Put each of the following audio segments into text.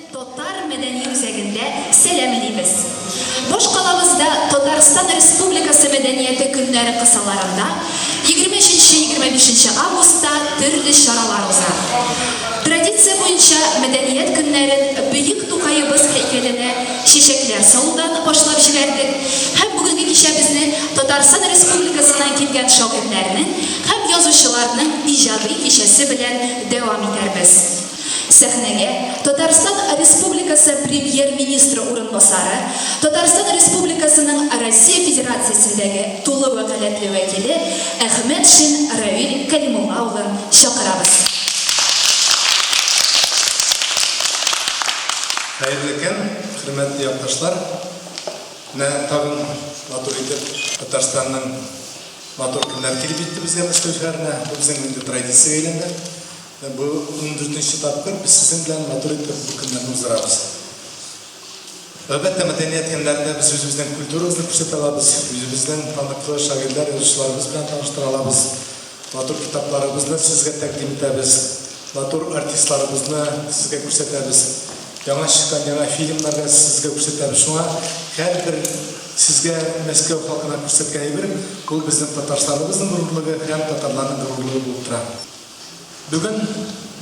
Татар мәдәни үзәгендә сәламлибез. Башкалабызда Татарстан Республикасы мәдәнияте көннәре кысаларында 23-25 августта төрле чаралар уза. Традиция буенча мәдәният көннәрен бөек Тукаебыз һәйкәленә чәчәкләр салудан башлап җибәрдек һәм бүгенге кичәбезне Татарстан Республикасыннан килгән шагыйрьләрнең һәм язучыларның иҗади кичәсе белән дәвам итәрбез. Сәхнәгә Татарстан Республикасы Премьер-министры урынбасары, Татарстан Республикасының Россия Федерациясендәге Тулы вәкаләтле вәкиле Әхмәтшин Равил Кәлимулла улын чакырабыз. Хәерле көн, хөрмәтле якташлар! Менә тагын матур итеп Татарстанның матур көннәре килеп җитте безгә Мәскәү шәһәренә. Бу безнең инде традициягә әйләнде. Бу ундүртенче тапкыр без сезнең белән матур итеп бу көннәрне уздырабыз. Әлбәттә, мәдәният көннәрендә без үзебезнең культурабызны күрсәтә алабыз, үзебезнең таныклы шагыйрьләр, язучыларыбыз белән таныштыра алабыз, матур китапларыбызны сезгә тәкъдим итәбез, матур артистларыбызны сезгә күрсәтәбез, яңа чыккан яңа фильмнарны сезгә күрсәтәбез. Шуңа һәрбер сезгә Мәскәү халкына күрсәткән әйбер, ул безнең Татарстаныбызның горурлыгы һәм татарларның горурлыгы булып тора. Бүген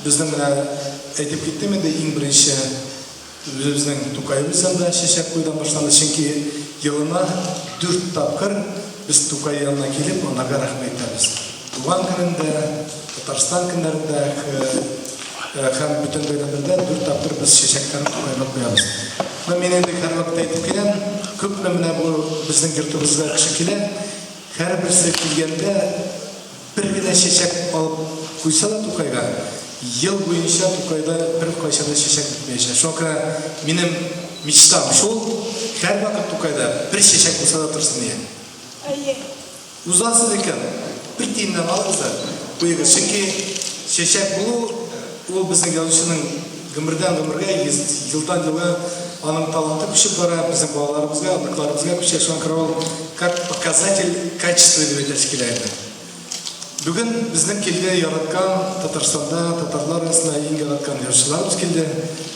безнең менә әйтеп киттем инде, иң беренче үзебезнең Тукаебыз янында чәчәк куюдан башланды, чөнки елына дүрт тапкыр без Тукай янына килеп, анарга рәхмәт әйтәбез. Туган көнендә, Татарстан көннәрендә һәм бөтен бәйрәмнәрдә дүрт тапкыр без чәчәкләрне Тукайга куябыз. Менә мин инде һәрвакыт әйтеп киләм, күпме менә бу безнең йортыбызга кеше килә, һәрберсе килгәндә, Бер генә чәчәк алып куйса да Тукайга, ел буенча Тукайда беркайчан да чәчәк бетмәячәк. Шуңа күрә минем мечтам шул, һәрвакыт Тукайда бер чәчәк булса да торсын дигән. Әйе. Узасыз икән, бер тиеннән алыгыз да куегыз. Чөнки чәчәк булу, ул безнең язучының гомердән гомергә, елдан елга аның таланты күчеп бара, безнең балаларыбызга, оныкларыбызга күчә. Шуңа күрә ул как показатель качества дип әйтәсе килә инде. Бүген безнең килде яраткан Татарстанда татарлар арасында иң яраткан язучыларыбыз килде.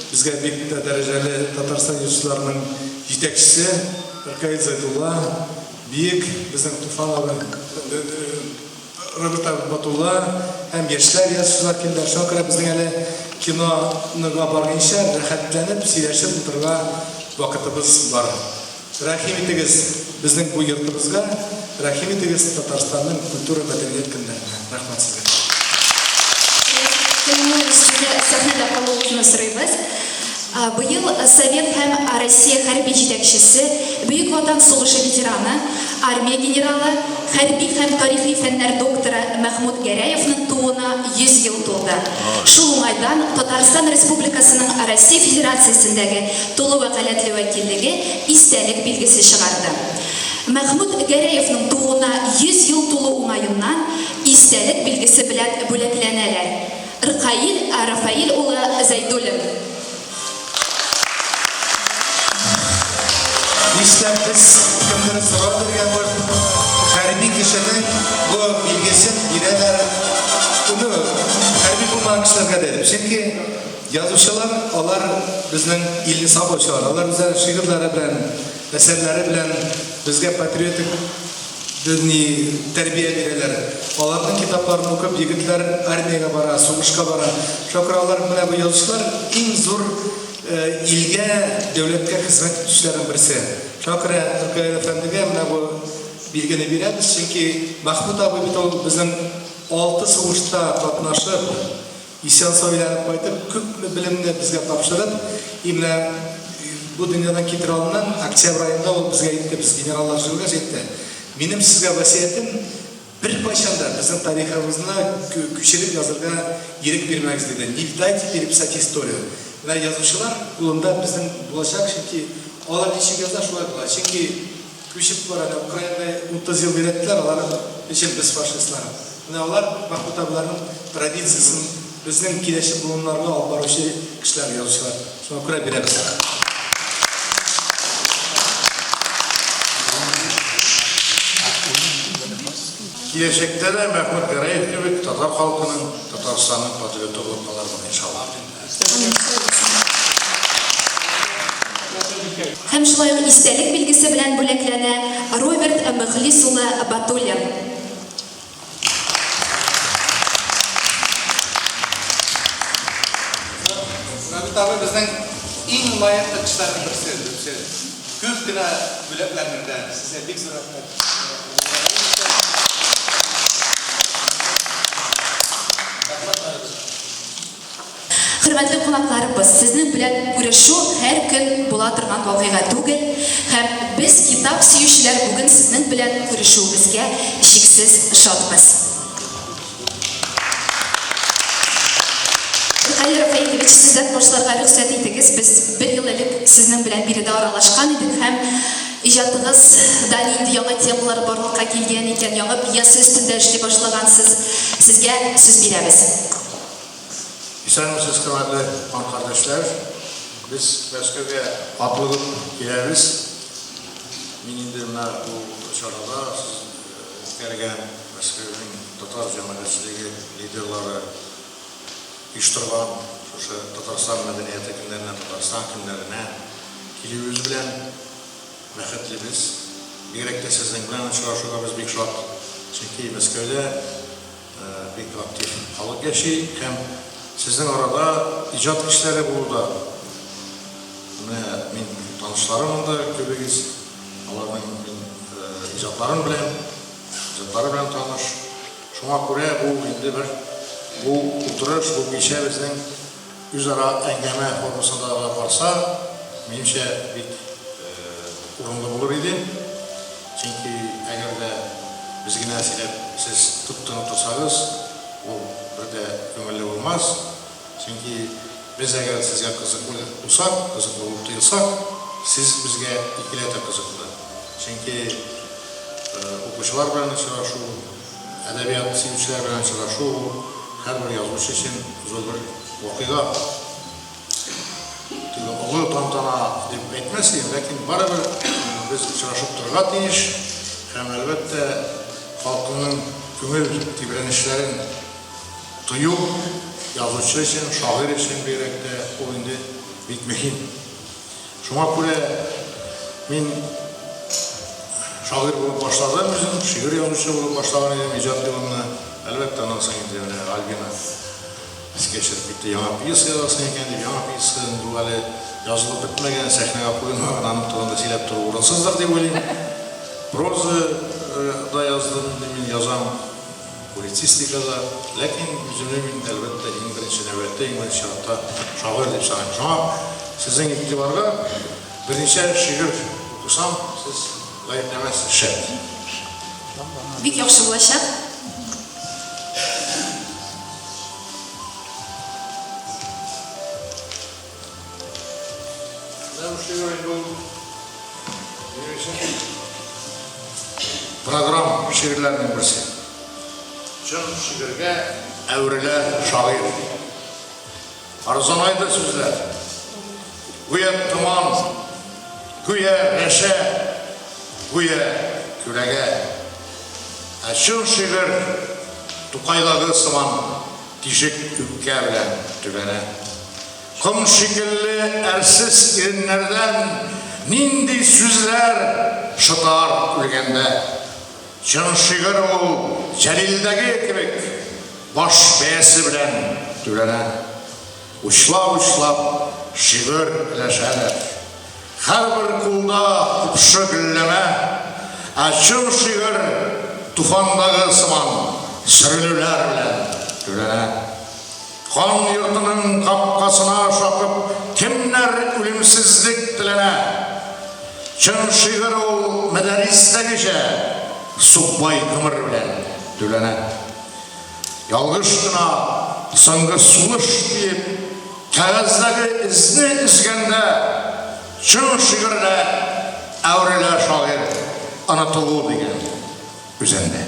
Безгә бик тә дәрәҗәле Татарстан язучыларының җитәкчесе Ркаил Зәйдулла, биек безнең Туфан абый, Роберт абый Батулла һәм яшьләр язучылар килде. Шуңа күрә безнең әле кинога баргынча рәхәтләнеп сөйләшеп утырырга вакытыбыз бар. Рәхим итегез безнең бу йортыбызга, рәхим итегез Татарстанның культура, мәдәният көннәренә. Рәхмәт сезгә. Көннең өстендә сәхнәдә калуыгызны сорыйбыз. Быел Совет һәм Россия хәрби җитәкчесе, Бөек Ватан сугышы ветераны, армия генералы, хәрби һәм тарихи фәннәр докторы Мәхмүт Гәрәевның тууына 100 ел тулды. Шул уңайдан Татарстан Республикасының Россия Федерациясендәге Тулы вәкаләтле вәкиллеге истәлек билгесе чыгарды. Мәхмүт Гәрәевның тууына 100 ел тулу уңаеннан истәлек билгесе белән бүләкләнәләр. Ркаил Рафаил улы Зәйдуллин. Нишләп без кемдер сорау биргән бу хәрби кешенең бу билгесен бирәләр, ну, хәрби булмаган кешеләргә дә дип. Чөнки Язучылар, алар безнең илне саклаучылар. Алар үзләренең шигырьләре белән, әсәрләре белән безгә патриотик ни тәрбия бирәләр. Аларның китапларын укып, егетләр армиягә бара, сугышка бара. Шуңа күрә алар, менә бу язучылар иң зур илгә, дәүләткә хезмәт итүчеләрнең берсе. Шуңа күрә Ркаил әфәндегә менә бу билгене бирәбез, чөнки Мәхмүт абый бит ул безнең алты сугышта катнашып, Исән-сау әйләнеп кайтып, күпме белемне безгә тапшырып, и менә бу дөньядан китер алдыннан, октябрь аенда ул безгә әйтте, без генераллар җыелгач әйтте, минем сезгә васыятем, беркайчан да безнең тарихыбызны күчереп язырга ирек бирмәгез, диде, не дайте переписать историю. Менә язучылар кулында безнең булачак, чөнки алар ничек яза, шулай була. Чөнки күчеп бара, менә Украинада 30 ел өйрәттеләр, алар өчен без фашистлар. Менә алар Мәхмүт абыйларның традициясен безнең киләчәк буыннарга алып баручы кешеләр, язучылар. Шуңа күрә бирәбез. Киләчәктә дә Мәхмүт Гәрәев кебек татар халкының, Татарстанның патриоты булып калырмын, иншалла. шулай ук истәлек билгесе белән бүләкләнә Роберт Мөхлис улы Батуллин. Рабит абый безнең иң лаеклы кешеләрнең берсе, берсе. Күп кенә бүләкләрнең дә сезгә бик зур рәхмәт. Рәхмәт, Рабит. Хөрмәтле кунакларыбыз, сезнең белән күрешү һәр көн була торган вакыйга түгел һәм без, китап сөючеләр, бүген сезнең белән күрешүебезгә чиксез шатбыз. Ркаил Рафаилович, сездән башларга рөхсәт итегез, без бер ел элек сезнең белән биредә аралашкан идек һәм иҗатыгызда нинди яңа темалар барлыкка килгән икән, яңа пьеса өстендә эшли башлагансыз, сезгә сүз бирәбез. Исәнмесез, хөрмәтле кан кардәшләр! Без Мәскәүгә атлыгып киләбез. Мин инде менә бу чарада сез үткәргән Мәскәүнең татар җәмәгатьчелеге лидерлары оештырган шушы Татарстан мәдәнияте көннәренә, Татарстан көннәренә килүебез белән бәхетлебез. Бигрәк тә сезнең белән очрашуга без бик шат. Чөнки Мәскәүдә Бик актив халык яши һәм сезнең арада иҗат кешеләре булу да, менә мин танышларым монда күбегез, аларның мин иҗатларын беләм, иҗатлары белән таныш. Шуңа күрә бу инде бер бу утырыш, бу кичә безнең үзара әңгәмә формасында да барса, минемчә, бик урынлы булыр иде. Чөнки әгәр дә без генә сөйләп, сез тып-тын утырсагыз, ул бер дә күңелле булмас. Чөнки без әгәр сезгә кызыклы булсак, кызыклы булып тоелсак, сез безгә икеләтә кызыклы. Чөнки укучылар белән очрашу, әдәбият сөючеләр белән очрашу ул һәрбер язучы өчен зур бер вакыйга. Теге олы тантана дип әйтмәс идем, ләкин барыбер без очрашып торырга тиеш һәм, әлбәттә, халкыңның күңел тибрәнешләрен тою язучы өчен, шагыйрь өчен бигрәк тә ул инде бик мөһим. Шуңа күрә мин шагыйрь булып башладым үзем, шигырь язучы булып башлаган идем иҗат юлымны. Әлбәттә, аннан соң инде менә Альбина искә төшереп китте, яңа пьеса язасың икән дип, яңа пьеса инде ул әле язылып бетмәгән, сәхнәгә куелмаган, аның турында сөйләп тору урынсыздыр дип уйлыйм. Проза да яздым инде мин, язам. Публицистикада, ләкин үземне мин, әлбәттә, иң беренче нәүбәттә, иң беренче чиратта шагыйрь дип саныйм. Шуңа сезнең игътибарга берничә шигырь укысам, сез гаепләмәссез, шәт. Бик яхшы булачак. Менә бу шигырь инде ул минем өчен программ шигырьләрнең берсе. Чын шигырьгә әверелә шагыйрь. Арзанайды сүзләр. Гүя томан, гүя рәшә, гүя күләгә. Ә чын шигырь Тукайдагы сыман тишек үпкә белән төбәнә. Ком шикелле әрсез иреннәрдән нинди сүзләр шытар үлгәндә. Чын шигырь ул Җәлилдәге кебек баш бәясе белән түләнә. Учлап-учлап шигырь өләшәләр. Һәрбер кулда купшы гөлләмә. Ә чын шигырь туфандагы сыман сөрелүләр белән түләнә. Хан йортының капкасына шакып кемнәр үлемсезлек теләнә? Чын шигырь ул Мөдәрристәгечә сукбай гомер белән түләнә. Ялгыш кына соңгы сулыш диеп кәгазьдәге эзне өзгәндә чын шигырьгә әверелә шагыйрь онытылу дигән үзәндә.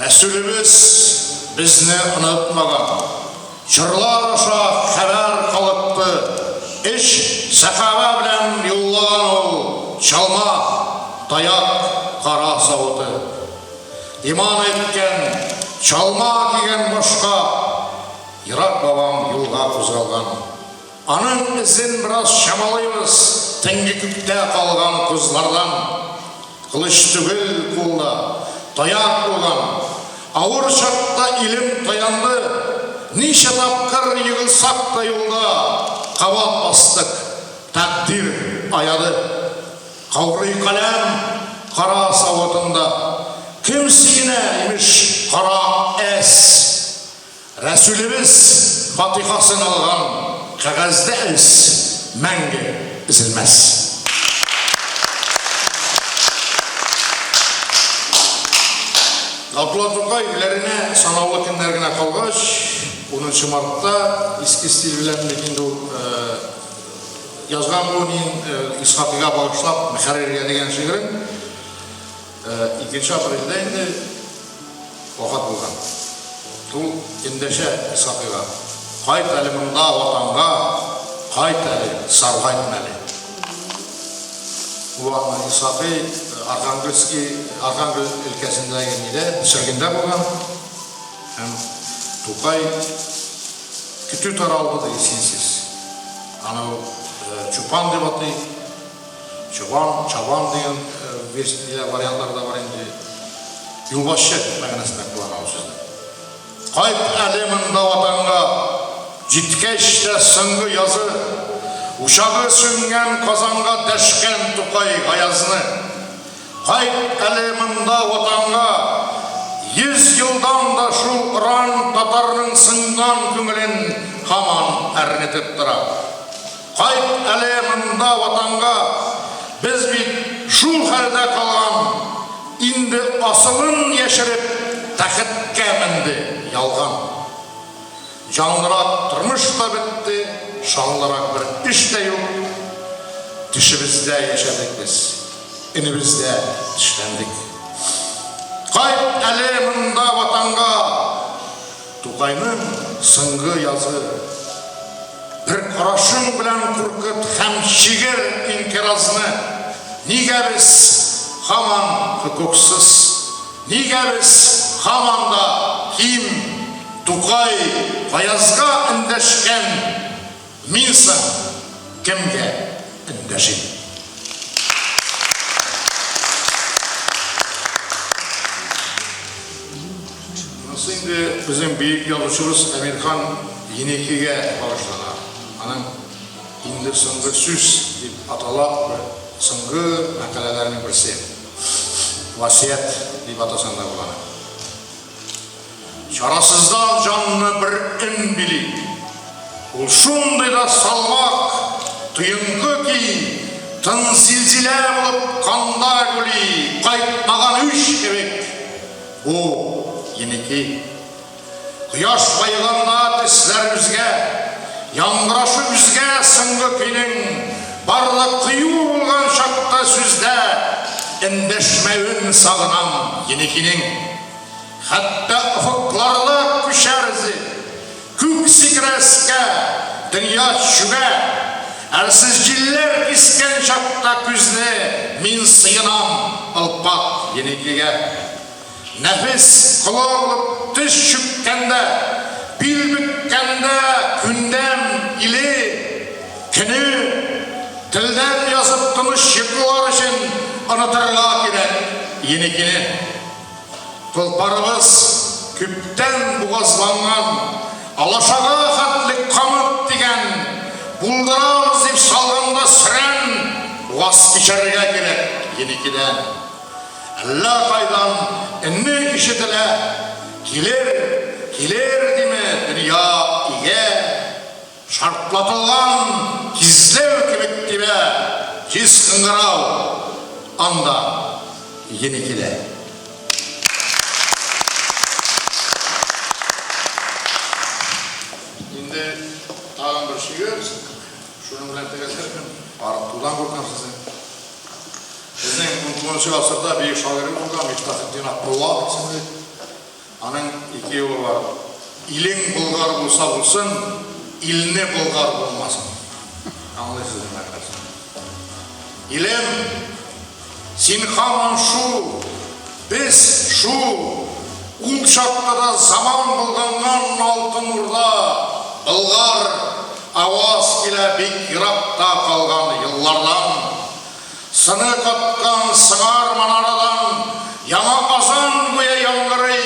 Рәсүлебез безне онытмаган. Чорлар аша хәбәр калыкты. Өч сәхабә белән юллаган ул чалма, таяк, кара савыты. Иман әйткән, чалма кигән башка. Ерак бабам юлга кузгалган. Аның эзен бераз чамалыйбыз Төнге күктә калган кузлардан. Кылыч түгел кулда, таяк булган. Авыр чакта илем таянды. Ничә тапкыр егылсак та юлда, Кабат бастык, тәкъдир аяды. Каурый каләм кара савытында. Кем сөенә, имеш, кара әс. Рәсүлебез фатихасын алган кәгазьдә эз мәңге өзелмәс. Габдулла Тукай үләренә санаулы көннәр генә калгач, унынчы мартта, иске стиль белән бит инде ул язган бу нин Исхакыйга багышлап мөхәрриргә дигән шигырен, Икенче апрельдә инде вафат булган. Ул эндәшә Исхакыйга, Кайт әле монда, Ватанга, кайт әле, саргайтма әле. Ул аны Исхакый Архангельский, Архангел өлкәсендәге нидә, сөргендә булган. Һәм Тукай көтү таралды ди синсез. Аны ул Чупан дип атый. Чобан, чабан дигән версия, вариантлар да бар инде. Юлбашчы мәгънәсендә куллана ул сүзне. Кайт әле монда ватанга, җиткәч тә соңгы язы, Учагы сүнгән Казанга дәшкән Тукай Гаязны. Кайт әле монда ватанга, 100 елдан да шул оран татарның сынган күңелен һаман әрнетеп тора. Кайт әле монда ватанга, без бит шул хәлдә калган, инде асылын яшереп тәхеткә менде ялган. Җанлырак тормыш та бетте, шанлырак бер эш тә юк, төшебездә яшәдек без, өнебездә тешләндек. Кайт әле монда ватанга! Тукайның соңгы язы. Бер карашың белән куркыт һәм чигер инкыйразны. Нигә без һаман хокуксыз? Нигә без һаман да ким? Тукай Гаязга эндәшкән, мин соң кемгә эндәшим? Монысы инде безнең бөек язучыбыз Әмирхан Еникигә багышлана. Аның Инде соңгы сүз дип атала бер соңгы мәкаләләренең берсе. Васыять дип атасаң да була аны. Чарасыздан җанны бер өн били. Ул шундый да салмак, тоенкы ки, тын зилзилә булып канда гүли, кайтмаган үч кебек. Бу, Еники. Кояш баеганда төсләр үзгә, яңгырашы үзгә соңгы көйнең, барлык кыю булган чакта сүздә эндәшмәвен сагынам Еникинең. Хәтта офыкларда күчәр эзе, күк сикерә өскә, дөнья чүгә. Әрсез җилләр кискән чакта күзне мин сыенам олпат Еникигә. Нәфес колы булып тез чүккәндә, бил бөккәндә күндәм иле, көне, телдән язып тыныч йоклар өчен онытырга кирәк Еникине. Толпарыбыз күптән бугазланган, алашага хәтле камыт дигән, булдырабыз дип салганда сөрән, ваз кичәргә кирәк Еникидән. Әллә кайдан өнне ишетелә, килер, килер диме дөнья игә, шартлатылган кизләү кебек тибә җиз кыңгырау, анда Еникидә. Инде тагын бер шигырь, шуның белән төгәлләрмен, арытудан куркам сезнең. Безнең унтугызынчы гасырда бөек шагыйрь булган Мифтахетдин Абдулла исемле. Аның ике юлы бар. Илең Болгар булса булсын, илне болгар булмасын. Аңлыйсыз инде мәгънәсен. Илем, син һаман шул, без шул. Ул чакта да заман болганган Алтын Урда, Болгар, Аваз килә бик еракта калган еллардан. Сыны каткан сыңар манарадан Яңа азан гүя яңгырый.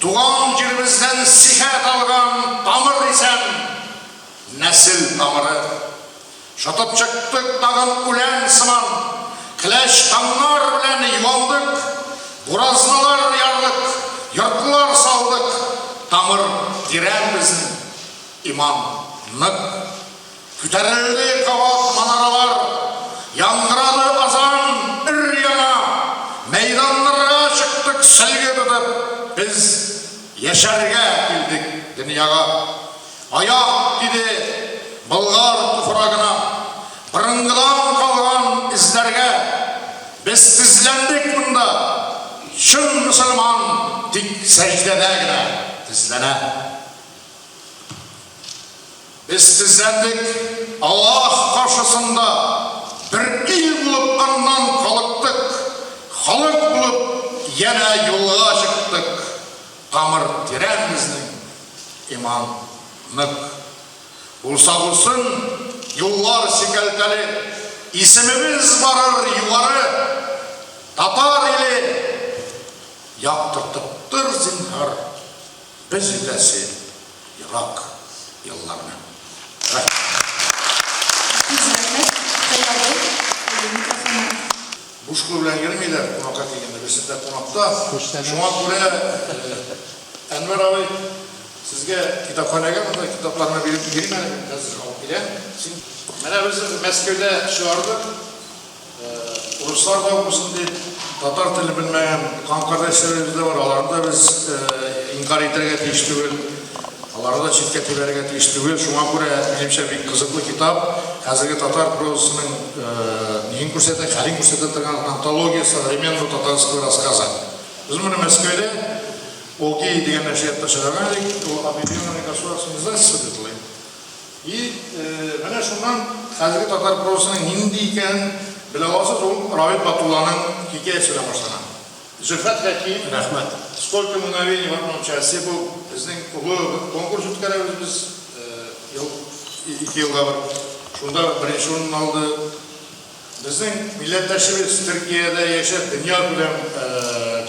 Туган җиребездән сихәт алган Тамыр исән, нәсел тамыры. Шытып чыктык тагын үлән сыман, Келәч таңнар белән юандык, Буразналар ярдык, йортлар салдык, Тамыр тирән безнең, иман нык. Күтәрелде кабат манаралар, Яңгырады азан өр-яңа, Мәйданнарга чыктык сөлге тотып, Без яшәргә килдек дөньяга. Аяк тиде Болгар туфрагына, Борынгыдан калган эзләргә. Без тезләндек монда, Чын мөселман тик сәҗдәдә генә тезләнә. Без тезләндек Аллаһ каршысында, Бер ил булып аннан калыктык, Халык булып янә юлга чыктык. Тамыр тирән безнең, иман нык. Булса булсын, юллар сикәлтәле, Исемебез барыр югары. Татар иле, яктыртып тор, зинһар, Без үтәсе ерак елларны. Рәхмәт. Бик зур рәхмәт, Хәй абый. Әйе, микрофонны. Буш кул белән йөрмиләр, кунакка килгәндә, берсендә кунакта. Шуңа күрә, Әнвәр абый, сезгә китапханәгә монда китапларны биреп йөрим әле, мин хәзер алып киләм. Син. Менә без Мәскәүдә чыгардык, урыслар да укысын дип, татар теле белмәгән кан кардәшләребез дә бар, аларны да без инкарь итәргә тиеш түгел. Аларны да читкә тибәрергә тиеш түгел. Шуңа күрә, минемчә, бик кызыклы китап. Хәзерге татар прозасының ниен күрсәтә, хәлен күрсәтә торган антология современного татарского рассказа. Без моны Мәскәүдә ОГИ дигән нәшриятта чыгарган идек. Ул Объединенное государственное издательство дип атала. И менә шуннан хәзерге татар прозасының нинди икәнен белә аласыз. Ул Равил Батулланың хикәясе белән башлана. Зөлфәт Хәким. Рәхмәт. Сколько мгновений в одном часе бу безнең олы конкурс үткәрәбез без ел, ике елга бер. Шунда беренче урынны алды. Безнең милләттәшебез Төркиядә яшәп дөнья күләм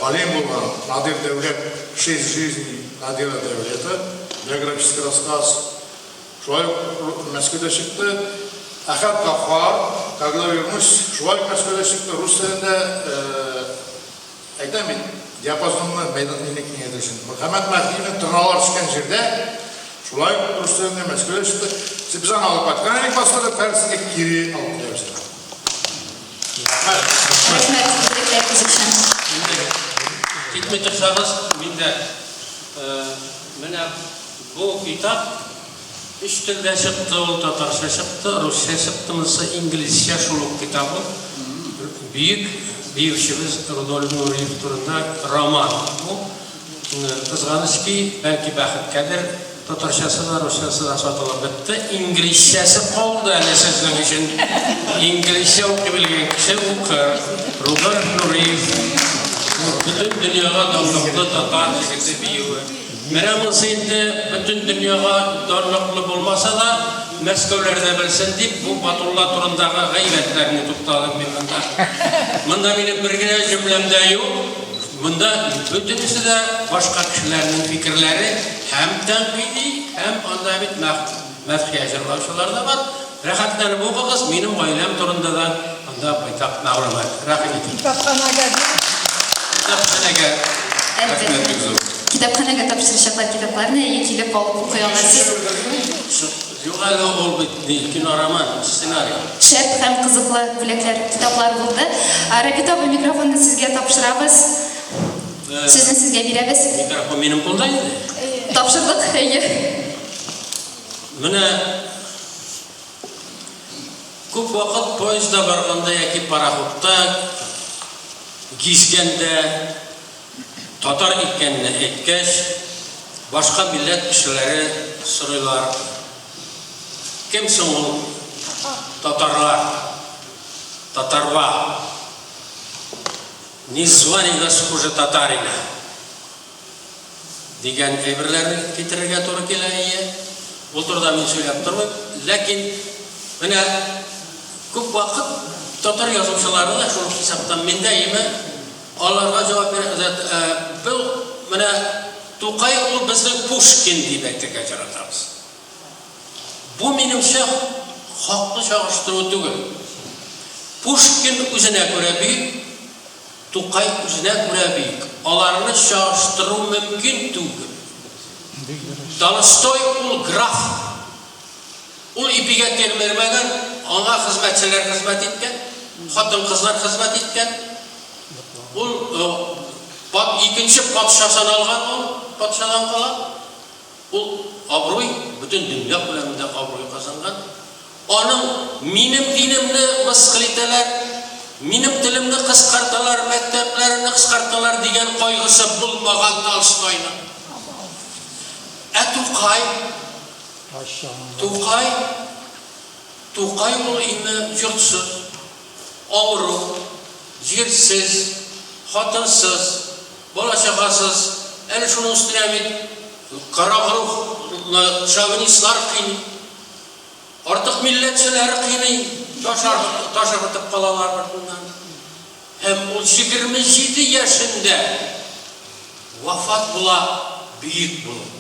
галим булган Надир Дәүләт Шесть жизней Надира Дәүлета, биографический рассказ. Шулай ук Мәскәүдә чыкты. Әхәт Гаффар, Когда вернусь, шулай ук Мәскәүдә чыкты. Рус телендә, әйтәм бит, диапазонны, мәйданны киңәйтү өчен. Мөхәммәт Мәһдиевнең Торналар төшкән җирдә, шулай ук рус телендә Мәскәүдә чыкты. Без аны алып кайткан идек бастырып, хәзер сезгә кире алып киләбез. Рәхмәт. Рәхмәт, бүләкләрегез өчен. Инде китми торсагыз, мин дә менә Бу китап өч телдә чыкты, ул татарча чыкты, русча чыкты, монысы инглизчә шул ук китап ул. Бөек биючебез Рудольф Нуриев турында роман бу. Кызганыч ки, бәлки бәхеткәдер, татарчасы да, русчасы да сатылып бетте. Инглизчәсе калды әле сезнең өчен. Инглизчә укый белгән кеше укыр. Рудольф Нуриев бөтен дөньяга данлыклы татар егете биюе. Менә монсы инде бөтен дөньяга данлыклы булмаса да, Мәскәүләр дә белсен дип, бу Батулла турындагы гайбәтләрне туктадым мин монда. Монда минем бер генә җөмләм дә юк. Монда бөтенесе дә башка кешеләрнең фикерләре һәм тәнкыйди, һәм анда бит мәдхия җырлаучылар да бар. Рәхәтләнеп укыгыз, минем гаиләм турында да анда байтак мәгълүмат. Рәхим итегез. Китапханәгә бир. Китапханәгә рәхмәт бик зур. Китапханәгә тапшырачаклар китапларны, әйе, килеп алып укый аласыз. Юк әле ул бит ни, кинороман, сценарий. Шәп һәм кызыклы бүләкләр, китаплар булды. Рабит абый, микрофонны сезгә тапшырабыз. Сүзне сезгә бирәбез. Микрофон минем кулда инде. Тапшырдык, әйе. Менә күп вакыт поездда барганда яки пароходта гизгәндә татар икәнне әйткәч, башка милләт кешеләре сорыйлар, Кем соң ул татарлар? Татарва? Не звали нас хуже татарина. Дигән әйберләрне китерергә туры килә ие. Ул турыда мин сөйләп тормыйм. Ләкин менә күп вакыт татар язучылары да, шул ук хисаптан мин дә име, аларга җавап бирә, бу менә Тукай ул безнең Пушкин дип әйтергә яратабыз. Бу, минемчә, хаклы чагыштыру түгел. Пушкин үзенә күрә бөек, Тукай үзенә күрә бөек. Аларны чагыштыру мөмкин түгел. Толстой ул граф. Ул ипигә тилмермәгән, аңа хезмәтчеләр хезмәт иткән, хатын-кызлар хезмәт иткән. Ул икенче патша саналган ул, патшадан кала. Ул абруй, бөтен дөнья күләмендә абруй казанган. Аның минем динемне мыскыл итәләр, минем телемне кыскарталар, мәктәпләремне кыскарталар дигән кайгысы булмаган Толстойның. Ә Тукай? Тукай, Тукай ул инде йортсыз, авыру, җирсез, хатынсыз, бала-чагасыз, әле шуның өстенә бит карагруһлы шовинистлар кыйный. Артык милләтчеләр кыйный, таш таш ыргытып калалар артыннан. Һәм ул 27 яшендә вафат була бөек булып.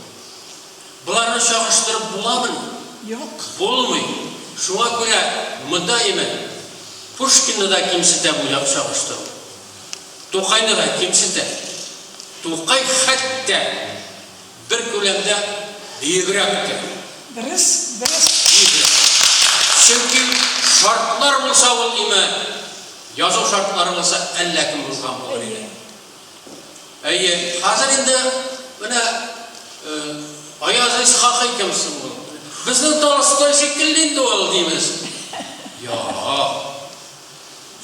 Боларны чагыштырып буламыни? Юк. Булмый. Шуңа күрә монда име Пушкинны да кимсетә бу чагыштыру. Тукайны да кимсетә. Тукай хәтта бер күләмдә бөегрәк тә. Дөрес, дөрес. Бөегрәк. Чөнки шартлар булса ул име, язу шартлары булса әллә кем булган булыр иде. Әйе, хәзер инде менә Аяз Исхакый кем соң ул? Безнең Толстой шикелле инде ул, дибез. Юк.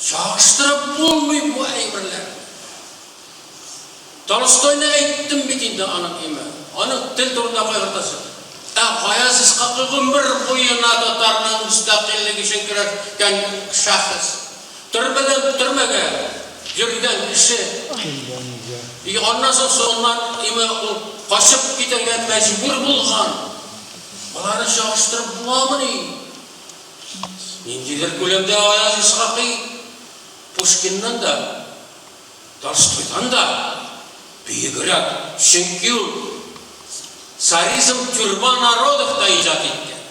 Чагыштырып булмый бу әйберләрне. Толстойны әйттем бит инде аның име. Аның тел турында кайгыртасы. Ә Гаяз Исхакый гомер буена татарның мөстәкыйльлеге өчен көрәшкән шәхес. Төрмәдән төрмәгә йөргән кеше. И аннан соң соңыннан име ул качып китәргә мәҗбүр булган. Боларны чагыштырып буламыни? Ниндидер күләмдә Гаяз Исхакый Пушкиннан да Толстойдан да бөегрәк, чөнки ул Царизм тюрьма народов та иҗат иткән.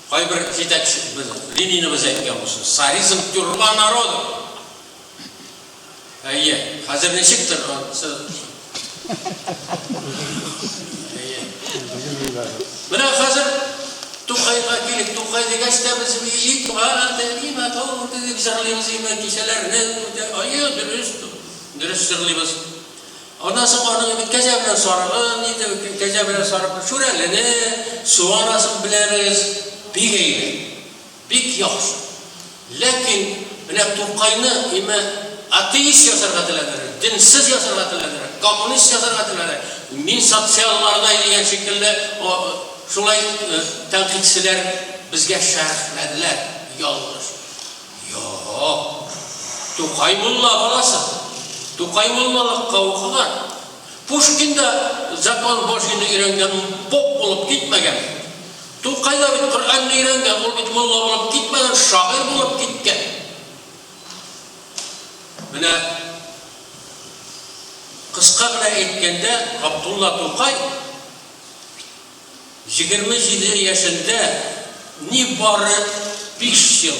Кайбер җитәкче, Лениныбыз әйткән булсын, царизм тюрьма народов. Әйе, хәзер ничектер анысы. Әйе. Менә хәзер Тукайга килик. Тукай дигәч тә без и туган телим матур дип җырлыйбыз име кичәләрне. Әйе, дөрес, дөрес җырлыйбыз. Аннан соң аның бит кәҗә белән сарыгы, ни дип, кәҗә белән сарык, Шүрәлене, Су анасын беләбез. Бик әйбәт. Бик яхшы. Ләкин менә Тукайны име атеист ясарга теләделәр, денсез ясарга теләделәр, коммунист ясарга теләделәр. Мин социаллардай дигән шикелле шулай тәнкыйтьчеләр безгә шәрехләделәр. Ялгыш. Юк. Тукай мулла баласы. Тукай муллалыкка укыган. Пушкин да закон божийны өйрәнгән, поп булып китмәгән. Тукай да бит Коръәнне өйрәнгән, ул бит мулла булып китмәгән, шагыйрь булып киткән. Менә кыска гына әйткәндә, Габдулла Тукай 27 яшендә нибары 5 ел,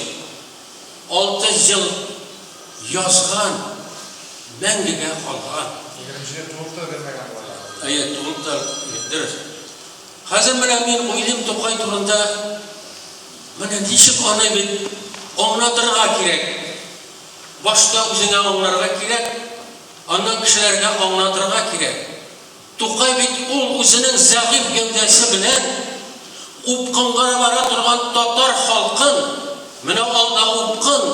6 ел язган, мәңгегә калган. 27 тулып та өлгермәгән бугай. Әйе, тулып та, дөрес. Хәзер менә мин уйлыйм Тукай турында, менә ничек аны бит аңлатырга кирәк. Башта үзеңә аңларга кирәк, аннан кешеләргә аңлатырга кирәк. Тукай бит ул үзенең зәгыйфь гәүдәсе белән упкынга бара торган татар халкын, менә алда упкын,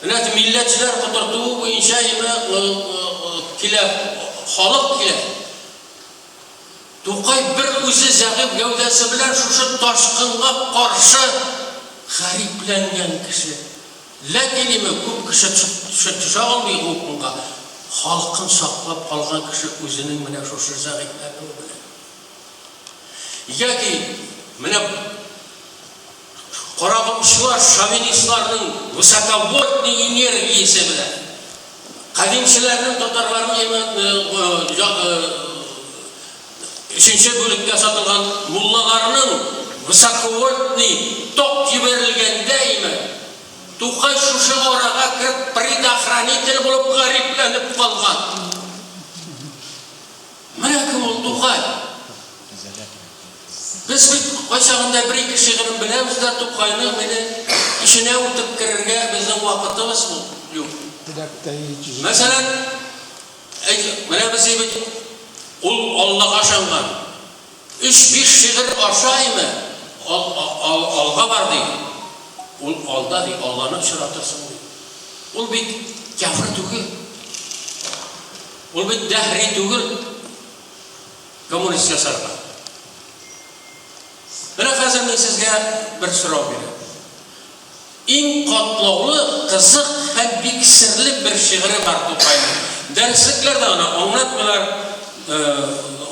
менә милләтчеләр котыртуы буенча килә, халык килә. Тукай бер үзе зәгыйфь гәүдәсе белән шушы ташкынга каршы гарипләнгән кеше. Ләкин име күп кеше төшә алмый упкынга. Халкын саклап калган кеше үзенең менә шушы зәгыйфьләнүе белән. Яки менә карагымчылар, шовинистларның высоковольтный энергиясе белән, кадимчеләрнең, татарларның өченче бүлектә сатылган муллаларның высоковольтный ток җибәрелгәндә име, Тукай шушы арага кереп предохранитель булып гарипләнеп калган. Менә кем ул Тукай. Без бит кайчагында бер-ике шигырен беләбез дә, Тукайның менә эченә үтеп керергә безнең вакытыбыз юк. Мәсәлән, әйт, менә без бит ул Аллага ышанган. Өч-биш шигырь ашаймы, алга бар, ди. Ул алда, ди, Алланы очратырсың, ди. Ул бит кяфер түгел. Ул бит дәһри түгел коммунист ясарга. Менә хәзер мин сезгә бер сорау бирәм. Иң катлаулы, кызык һәм бик серле бер шигыре бар Тукайның. Дәреслекләрдә аны аңлатмыйлар,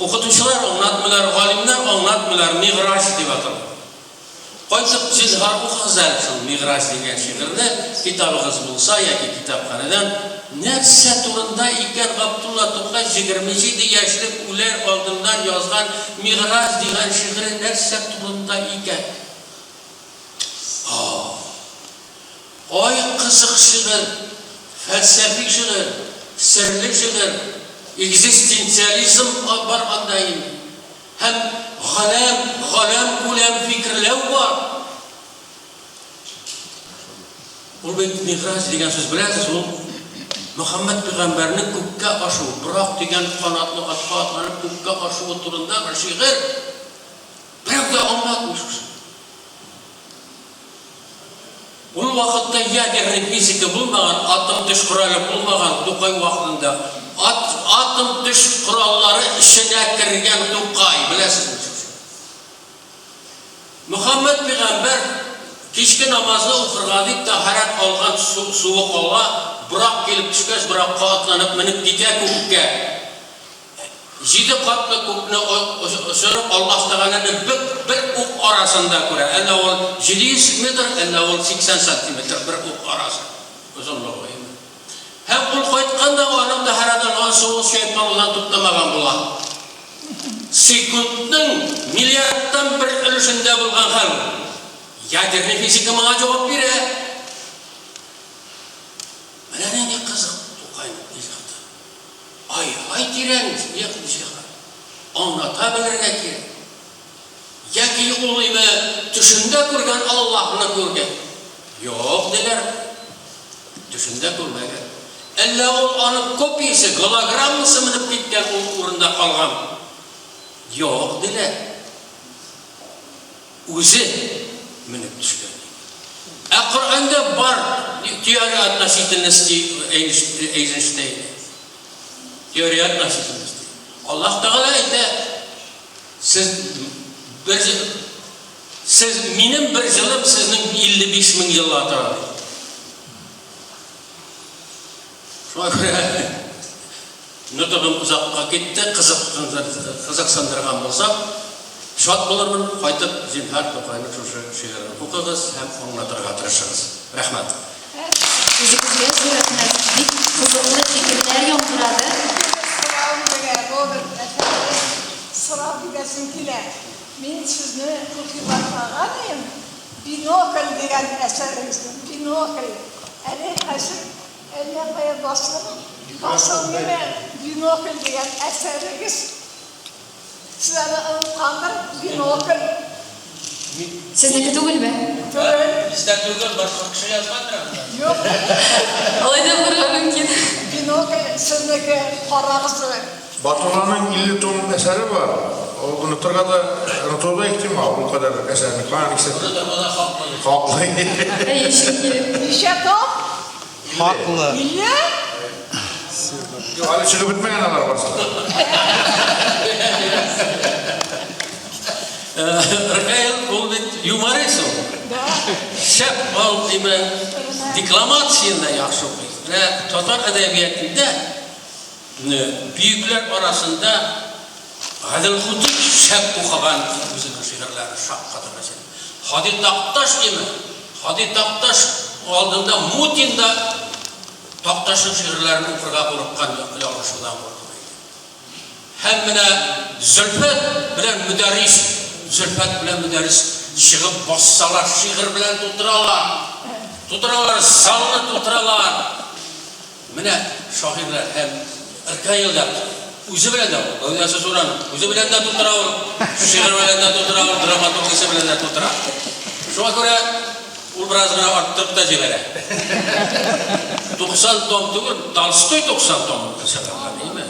укытучылар аңлатмыйлар, галимнәр аңлатмыйлар, Мигъраҗ дип атала. Кайтып, зинһар укыгыз әле шул Мигъраҗ дигән шигырьне, китабыгыз булса яки китапханәдән. Нәрсә турында икән Габдулла Тукай 27 яшьлек үләр алдыннан язган Мигъраҗ дигән шигыре нәрсә турында икән? Ай, кызык шигырь, фәлсәфи шигырь, серле шигырь, экзистенциализм бар анда инде. Һәм галәм, галәм күләм фикерләү бар. Ул бит Мигъраҗ дигән сүз беләсез, ул Мөхәммәд пәйгамбәрнең күккә ашуы, Борак дигән канатлы атка атланып күккә ашуы турында бер шигырь. Берәү дә аңлатмый шушы. Ул вакытта ядерный физика булмаган, атом-төш коралы булмаган Тукай вакытында. Ат, атом-төш кораллары эченә кергән Тукай, беләсезме шушы? Мөхәммәд пәйгамбәр кичке намазны укырга дип тәһарәт алган су, суы кала, Борак килеп төшкәч, Боракка атланып менеп китә күккә. Җиде катлы күкне очырып, Аллаһ Тәгаләне бер, бер ук арасында күрә. Әллә ул 700 метр, әллә ул 80 сантиметр бер ук арасы озынлыгы. Һәм ул кайтканда аның тәһарәт алган суы чайкалудан туктамаган була. Секундның миллиардтан бер өлешендә булган хәл ул. Ядерный физика моңа җавап бирә. Менә нинди кызык Тукайның иҗаты. Ай-һай тирән җиһан. Аңлата белергә кирәк. Яки ул име төшендә күргән Аллаһны күргән? Юк, диләр. Төшендә күрмәгән. Әллә ул аның копиясе, голограммасы менеп киткән ул урында калган? Юк, диләр. Үзе менеп төшкән. Ә Коръәндә бар теория относительности Эйзенштейна. Теория относительности. Аллаһ Тәгалә әйтә, сез бер сез минем бер җылым сезнең 55 мең елга тора. Шуңа күрә нотыгым озакка китте, кызыксындырган булсам, шат булырмын, кайтып, зинһар, Тукайның шушы шигырен укыгыз һәм аңлатырга тырышыгыз. Рәхмәт. Үзегезгә зур рәхмәт, бик кызыклы фикерләр яңгырады. Бер сорау бирә, Роберт әфәнде, сорау бирәсем килә. Мин сезне укый башлаган идем, Бинокль дигән әсәрегезне, Бинокль. Әле хәзер әллә кая басылып, басылмыймы Бинокль дигән әсәрегез? Сез аны оныткандыр, Бинокль. Сезнеке түгелме? Түгел. Бездә түгел, башка кеше язгандыр аны. Юк. Алай да булырга мөмкин. Бинокль сезнеке, карагыз әле. Батулланың 50 том әсәре бар. Ул онытырга да, онытуы да ихтимал, ул кадәр әсәрне каян исәпләп. Онытырга да хаклы. Хаклы. Әйе, чөнки. Ничә том? Хаклы. 50? Юк, әле чыгып бетмәгән алар барысы да. Ркаил, ул бит юморист ул. Да. Шәп ул, димәк, декламацияне дә яхшы укый. Менә татар әдәбиятында. Бөекләр арасында Гаделхутый шәп укыган үзенең шигырьләрен шаккатыргыч итеп. Һади Такташ диме? Һади Такташ алдында Мутин да Такташның шигырьләрен укырга курыккан, ялгышудан куркып әйтә. Һәм менә Зөлфәт белән Мөдәррис, Зөлфәт белән Мөдәррис чыгып бассалар, шигырь белән тутыралар. Тутыралар, залны тутыралар. Менә шагыйрьләр һәм РКЛ да үзе белән дә ул, гәүдәсе зур аның, үзе белән дә тутыра ул, шигырь белән дә тутыра ул, драматургиясе белән дә тутыра. Шуңа күрә ул бераз гына арттырып та җибәрә. 90 том түгел, Толстой 90 том чыгарган, әйеме?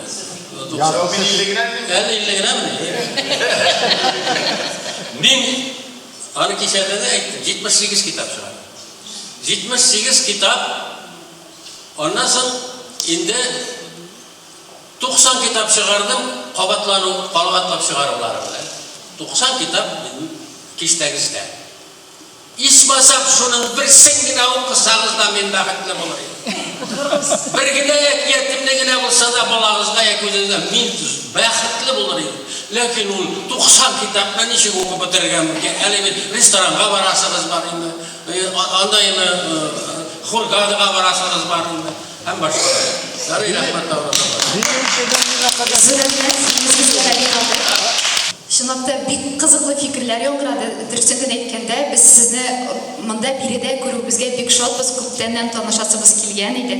Мин 50 генә дим. Әле 50 генәмени? Мин аны кичәдә дә әйттем, 78 китап чыгардым. 78 китап. Аннан соң инде 90 китап чыгардым, кабатлану, кабатлап чыгарулары белән. 90 китап минем киштәгездә. Ичмасам шуның берсен генә укысагыз да мин бәхетле булыр идем. Бер генә әкиятемне генә булса да балагызга яки үзегезгә мин бәхетле булыр идем. Ләкин ул 90 китапны ничек укып бетерергә мөмкин? Әле бит ресторанга барасыгыз бар инде. Анда инде Хургадага барасыгыз бар инде һәм башкалар. Ярый, рәхмәт Зур рәхмәт сүзегезгә, Гали абый. Чынлап та бик кызыклы фикерләр яңгырады. Дөресен генә әйткәндә, без сезне монда биредә күрүебезгә бик шатбыз, күптәннән танышасыбыз килгән иде.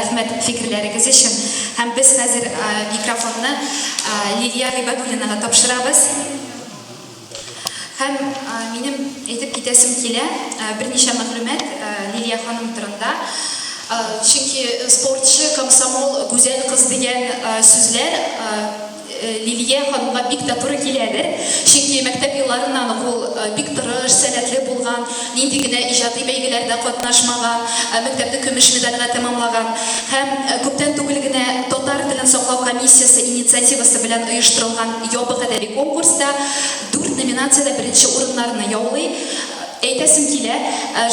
Рәхмәт фикерләрегез өчен. Һәм без хәзер микрофонны Лилия Гыйбадуллинага тапшырабыз. Һәм минем әйтеп китәсем килә берничә мәгълүмат Лилия ханым турында. Чөнки спортчы, комсомол, гүзәл кыз дигән сүзләр Лилия ханымга бик тә туры киләдер. Чөнки мәктәп елларыннан ук ул бик тырыш, сәләтле булган, нинди генә иҗади бәйгеләрдә катнашмаган, мәктәпне көмеш медальгә тәмамлаган. Һәм күптән түгел генә татар телен саклау комиссиясе инициативасы белән оештырылган ябык әдәби конкурста дүрт номинациядә беренче урыннарны яулый. Әйтәсем килә,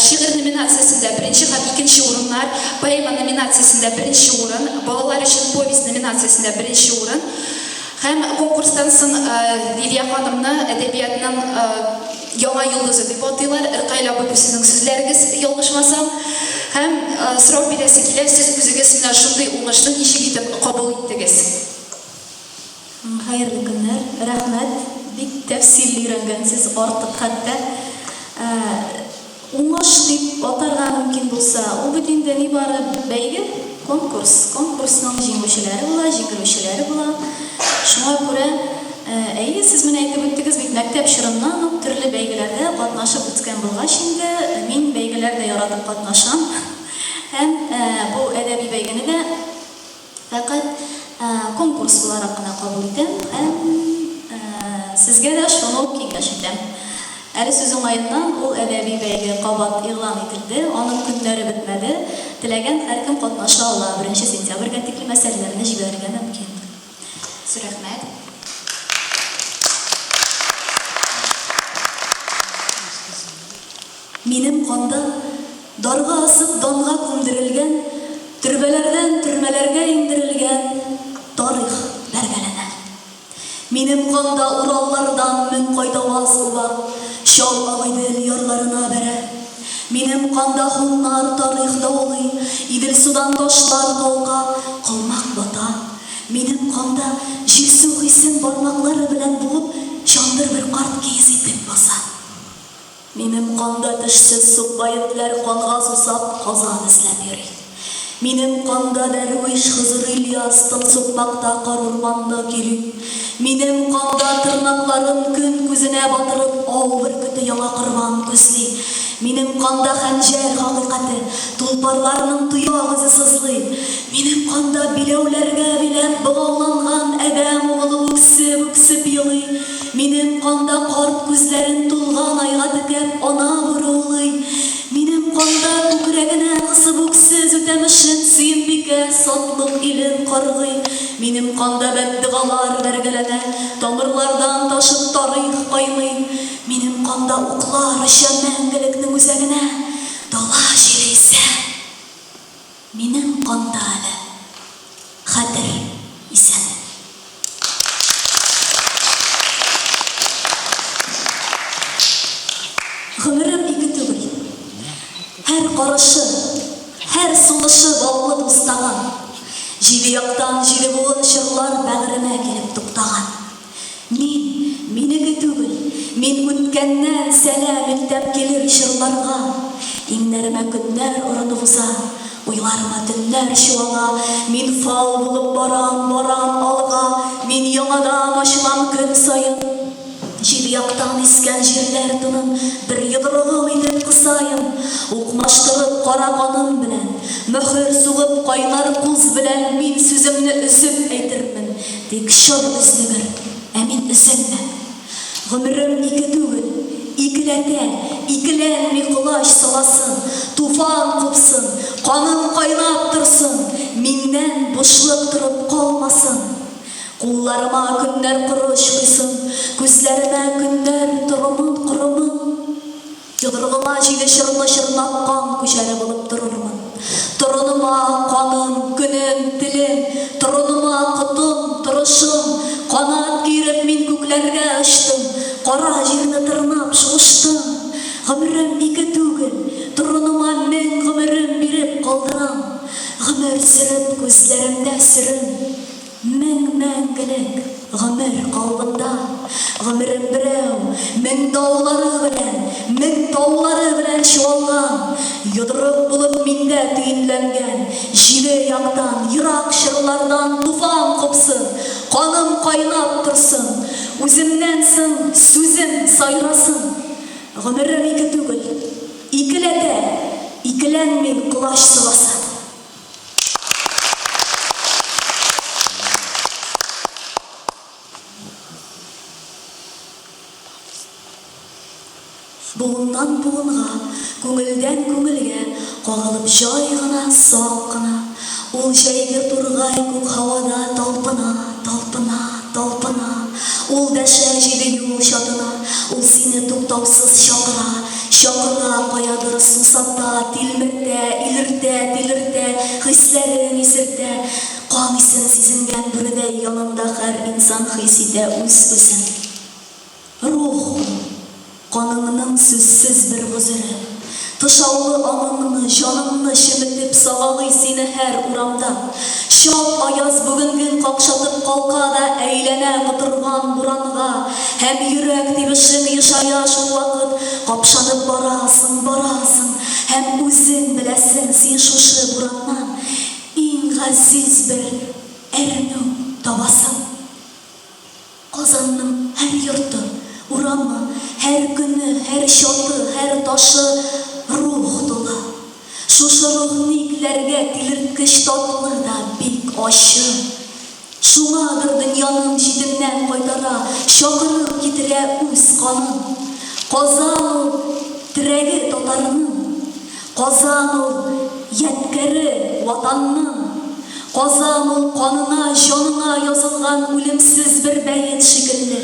шигырь номинациясендә беренче һәм икенче урыннар, поэма номинациясендә беренче урын, балалар өчен повесть номинациясендә беренче урын. Һәм конкурстан соң Лилия ханымны әдәбиятның яңа йолдызы дип атыйлар. Ркаил абый, бу сезнең сүзләрегез, ялгышмасам. Һәм сорау бирәсе килә, сез үзегез менә шундый уңышны ничек итеп кабул иттегез? Хәерле көннәр. Рәхмәт. Бик тәфсилле өйрәнгәнсез, артык хәтта. Уңыш дип атарга мөмкин булса, ул бит инде нибары бәйге, конкурс. Конкурсның җиңүчеләре була, җиңелүчеләре була. Шуңа күрә, әйе, сез менә әйтеп үттегез бит, мәктәп чорыннан ук төрле бәйгеләрдә катнашып үскән булгач инде, мин бәйгеләрдә яратып катнашам. Һәм бу әдәби бәйгене дә Фәкать конкурс буларак кына кабул итәм һәм сезгә дә шуны ук киңәш итәм. Әле сүз уңаеннан, ул әдәби бәйге кабат игълан ителде, аның көннәре бетмәде, теләгән һәркем катнаша ала, беренче сентябрьгә тиклем әсәрләрне җибәрергә мөмкин. Зур рәхмәт. Минем канда, дарга асып данга күмдерелгән, төрбәләрдән төрмәләргә иңдерелгән тарих бәргәләнә. Минем канда Ураллардан мең кайтаваз уба, чал Агыйдел ярларына бәрә. Минем канда һуннар тарих даулый, Идел-судан ташлар калка, колмак бата. Минем канда җирсү хисен бармаклары белән буып, чандыр бер карт киез итек баса. Минем канда тешсез сукбай этләр канга сусап казан эзләп йөри. Минем канда дәрвиш Хозыр Ильяс тын сукмакта карурманны көйли. Минем канда тырнакларын көн күзенә батырып ау бөркете яңа корбан күзли. Минем канда хәнҗәр хакыйкате, тулпарларның тояк эзе сызлый. Минем канда биләүләргә биләп богауланган адәм угылы үксеп-үксеп елый. Минем канда карт күзләрен тулган айга текәп ана бүре улый. Минем канда күкрәгенә кысып үксез Үтәмешен Сөембикә сатлык илен каргый. Минем канда бәддогалар бәргәләнә, тамырлардан ташып тарих кайный. Минем канда уклар оча мәңгелекнең үзәгенә, дала җиле исә. Минем канда әле хәтер. Гомерем ике түгел. Һәр карышы, һәр сулышы баллы тустаган. Җиде яктан җиде буын чорлар бәгыремә килеп туктаган. Мин, минеке түгел, мин үткәннән сәлам илтәм килер чорларга. Иңнәремә көннәр орынып уза, уйларыма төннәр чуала. Мин фал булып барам, барам алга, мин яңадан ачылам көн саен. Җиде яктан искән җирләр тынын бер йодрыгым итеп кысаем. Укмаштырып кара каным белән, мөһер сугып кайнар куз белән мин сүземне өзеп әйтермен. Тик чор өзлегер, ә мин өзелмәм. Гомерем ике түгел, икеләтә, икеләнми колач саласын, туфан купсын, каным кайнап торсын, миннән бушлык торып калмасын. Кулларыма көннәр корыч койсын, күзләремә көннәр торымын корымын. Йодрыгыма җиде чорны чорнап кан күчәре булып торырмын. Торыныма, каным, көнем, телем, торыныма, котым, торышым. Канат киереп мин күкләргә очтым, кара җирне тырнап шуыштым. Гомерем ике түгел, торыныма мең гомерем биреп калдырам. Гомер сөреп күзләремдә сөрем. Мең мәңгелек гомер калбында, Гомерем берәү, мең даулары белән, Мең таулары белән чуалган, Йодрык булып миндә төенләнгән. Җиде яктан, ерак чорлардан Туфан купсын, каным кайнап торсын, Үземнән соң сүзем сайрасын. Гомерем ике түгел, икеләтә, Икеләнми колач саласы. Буыннан буынга, күңелдән күңелгә Кагылып җай гына, сак кына, Ул җәйге тургай күк һавада Талпына, талпына, талпына. Ул дәшә җиде юл чатына, Ул сине туктаусыз чакыра, Чакыра, каядыр сусата, Тилмертә, илертә, тилертә, Хисләрең исертә. Кан исен сизенгән бүредәй Янында һәр инсан хис итә үз-үзен. Рух ул, каныңның сүзсез бер гозере. Тышаулы аңыңны, җаныңны чеметеп Сагалый сине һәр урамда. Чалт аяз бүгенген какшатып Калка да әйләнә котырган буранга. Һәм йөрәк тибешең ешая шулвакыт, Капшанып барасың, барасың, Һәм үзең беләсең, син шушы бураннан Иң газиз бер әрнү табасың. Казанның һәр йорты, урамы, һәр көне, һәр чаты, һәр ташы рух тулы. Шушы рух никләргә тилерткеч татлы да бик ачы. Шуңадыр дөньяның читеннән кайтара, чакырып китерә үз канын. Казан ул, терәге татарның. Казан ул, ядкәре Ватанның. Казан ул, канына, җанына язылган үлемсез бер бәет шикелле.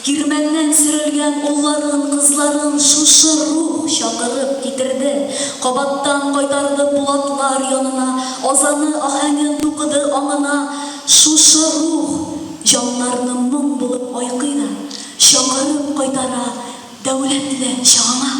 Кирмәннән сөрелгән улларын, кызларын шушы рух чакырып китерде, кабаттан кайтарды пулатлар янына, азаны аһәңен тукыды аңына. Шушы рух җаннарны моң булып айкый да, чакырып кайтара дәүләтле чагыңа.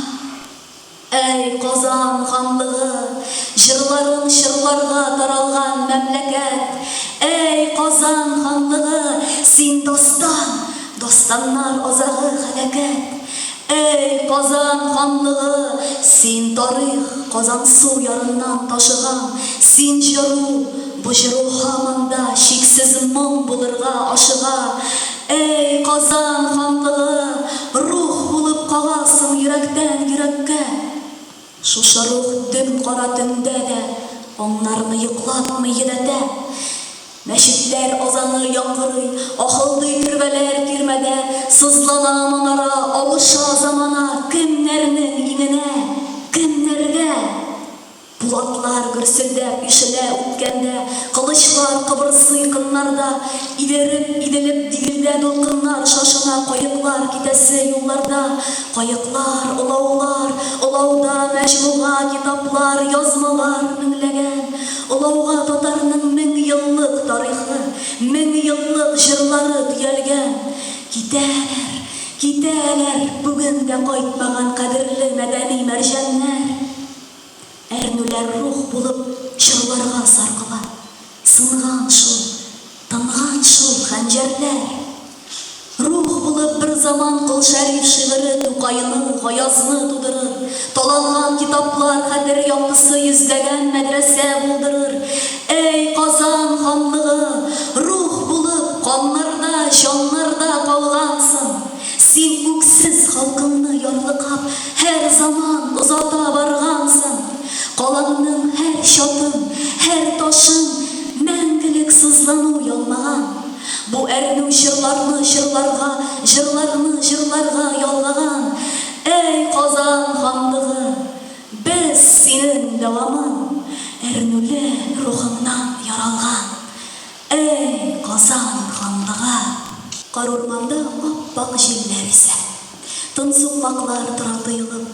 Әй, Казан ханлыгы, җырларың чорларга таралган мәмләкәт! Әй, Казан ханлыгы, син дастан, дастаннар азагы һәлакәт! Әй, Казан ханлыгы, син тарих, Казансу ярыннан ташыган, син җыру, бу җыру һаман да чиксез моң булырга ашыга! Әй, Казан ханлыгы, рух булып кагасың йөрәктән йөрәккә. Шушы рух дөм кара төндә дә аңнарны йоклатмый йөдәтә. Мәчетләр азаны яңгырый, ахылдый төрбәләр тирмәдә, сызлана манара, авыша замана, кемнәрнең иңенә, кемнәргә? Пулатлар гөрселдәп ишелә үткәндә, Кылычлар кыбырсый кыннарда, Илереп, иделеп Иделдә дулкыннар Шашына каеклар китәсе юлларда. Каеклар, олаулар, олауда Мәҗмуга, китаплар, язмалар меңләгән. Олауга татарның мең еллык тарихы, Мең еллык җырлары төялгән. Китәләр! Китәләр бүген дә кайтмаган кадерле мәдәни мәрҗәннәр. Әрнүләр рух булып чорларга саркыла. Сынган шул, тынган шул хәнҗәрләр. Рух булып бер заман Кол Шәриф шигыре Тукайны, Гаязны тудырыр, Таланган китаплар хәтер яктысы йөзләгән мәдрәсә булдырыр. Әй, Казан ханлыгы, рух булып каннарда, җаннарда калгансың. Син үксез халкыңны ярлыкап һәр заман озата баргансың. Калаңның һәр чатын, һәр ташын мәңгелек сызлану ялмаган. Бу әрнү чорларны җырларга, җырларны җырларга ялгаган. Әй, Казан ханлыгы, без синең дәвамың, әрнүле рухыңнан яралган. Әй, Казан ханлыгы! Карурманда ап-ак җилләр исә. Тын сукмаклар тора тыелып.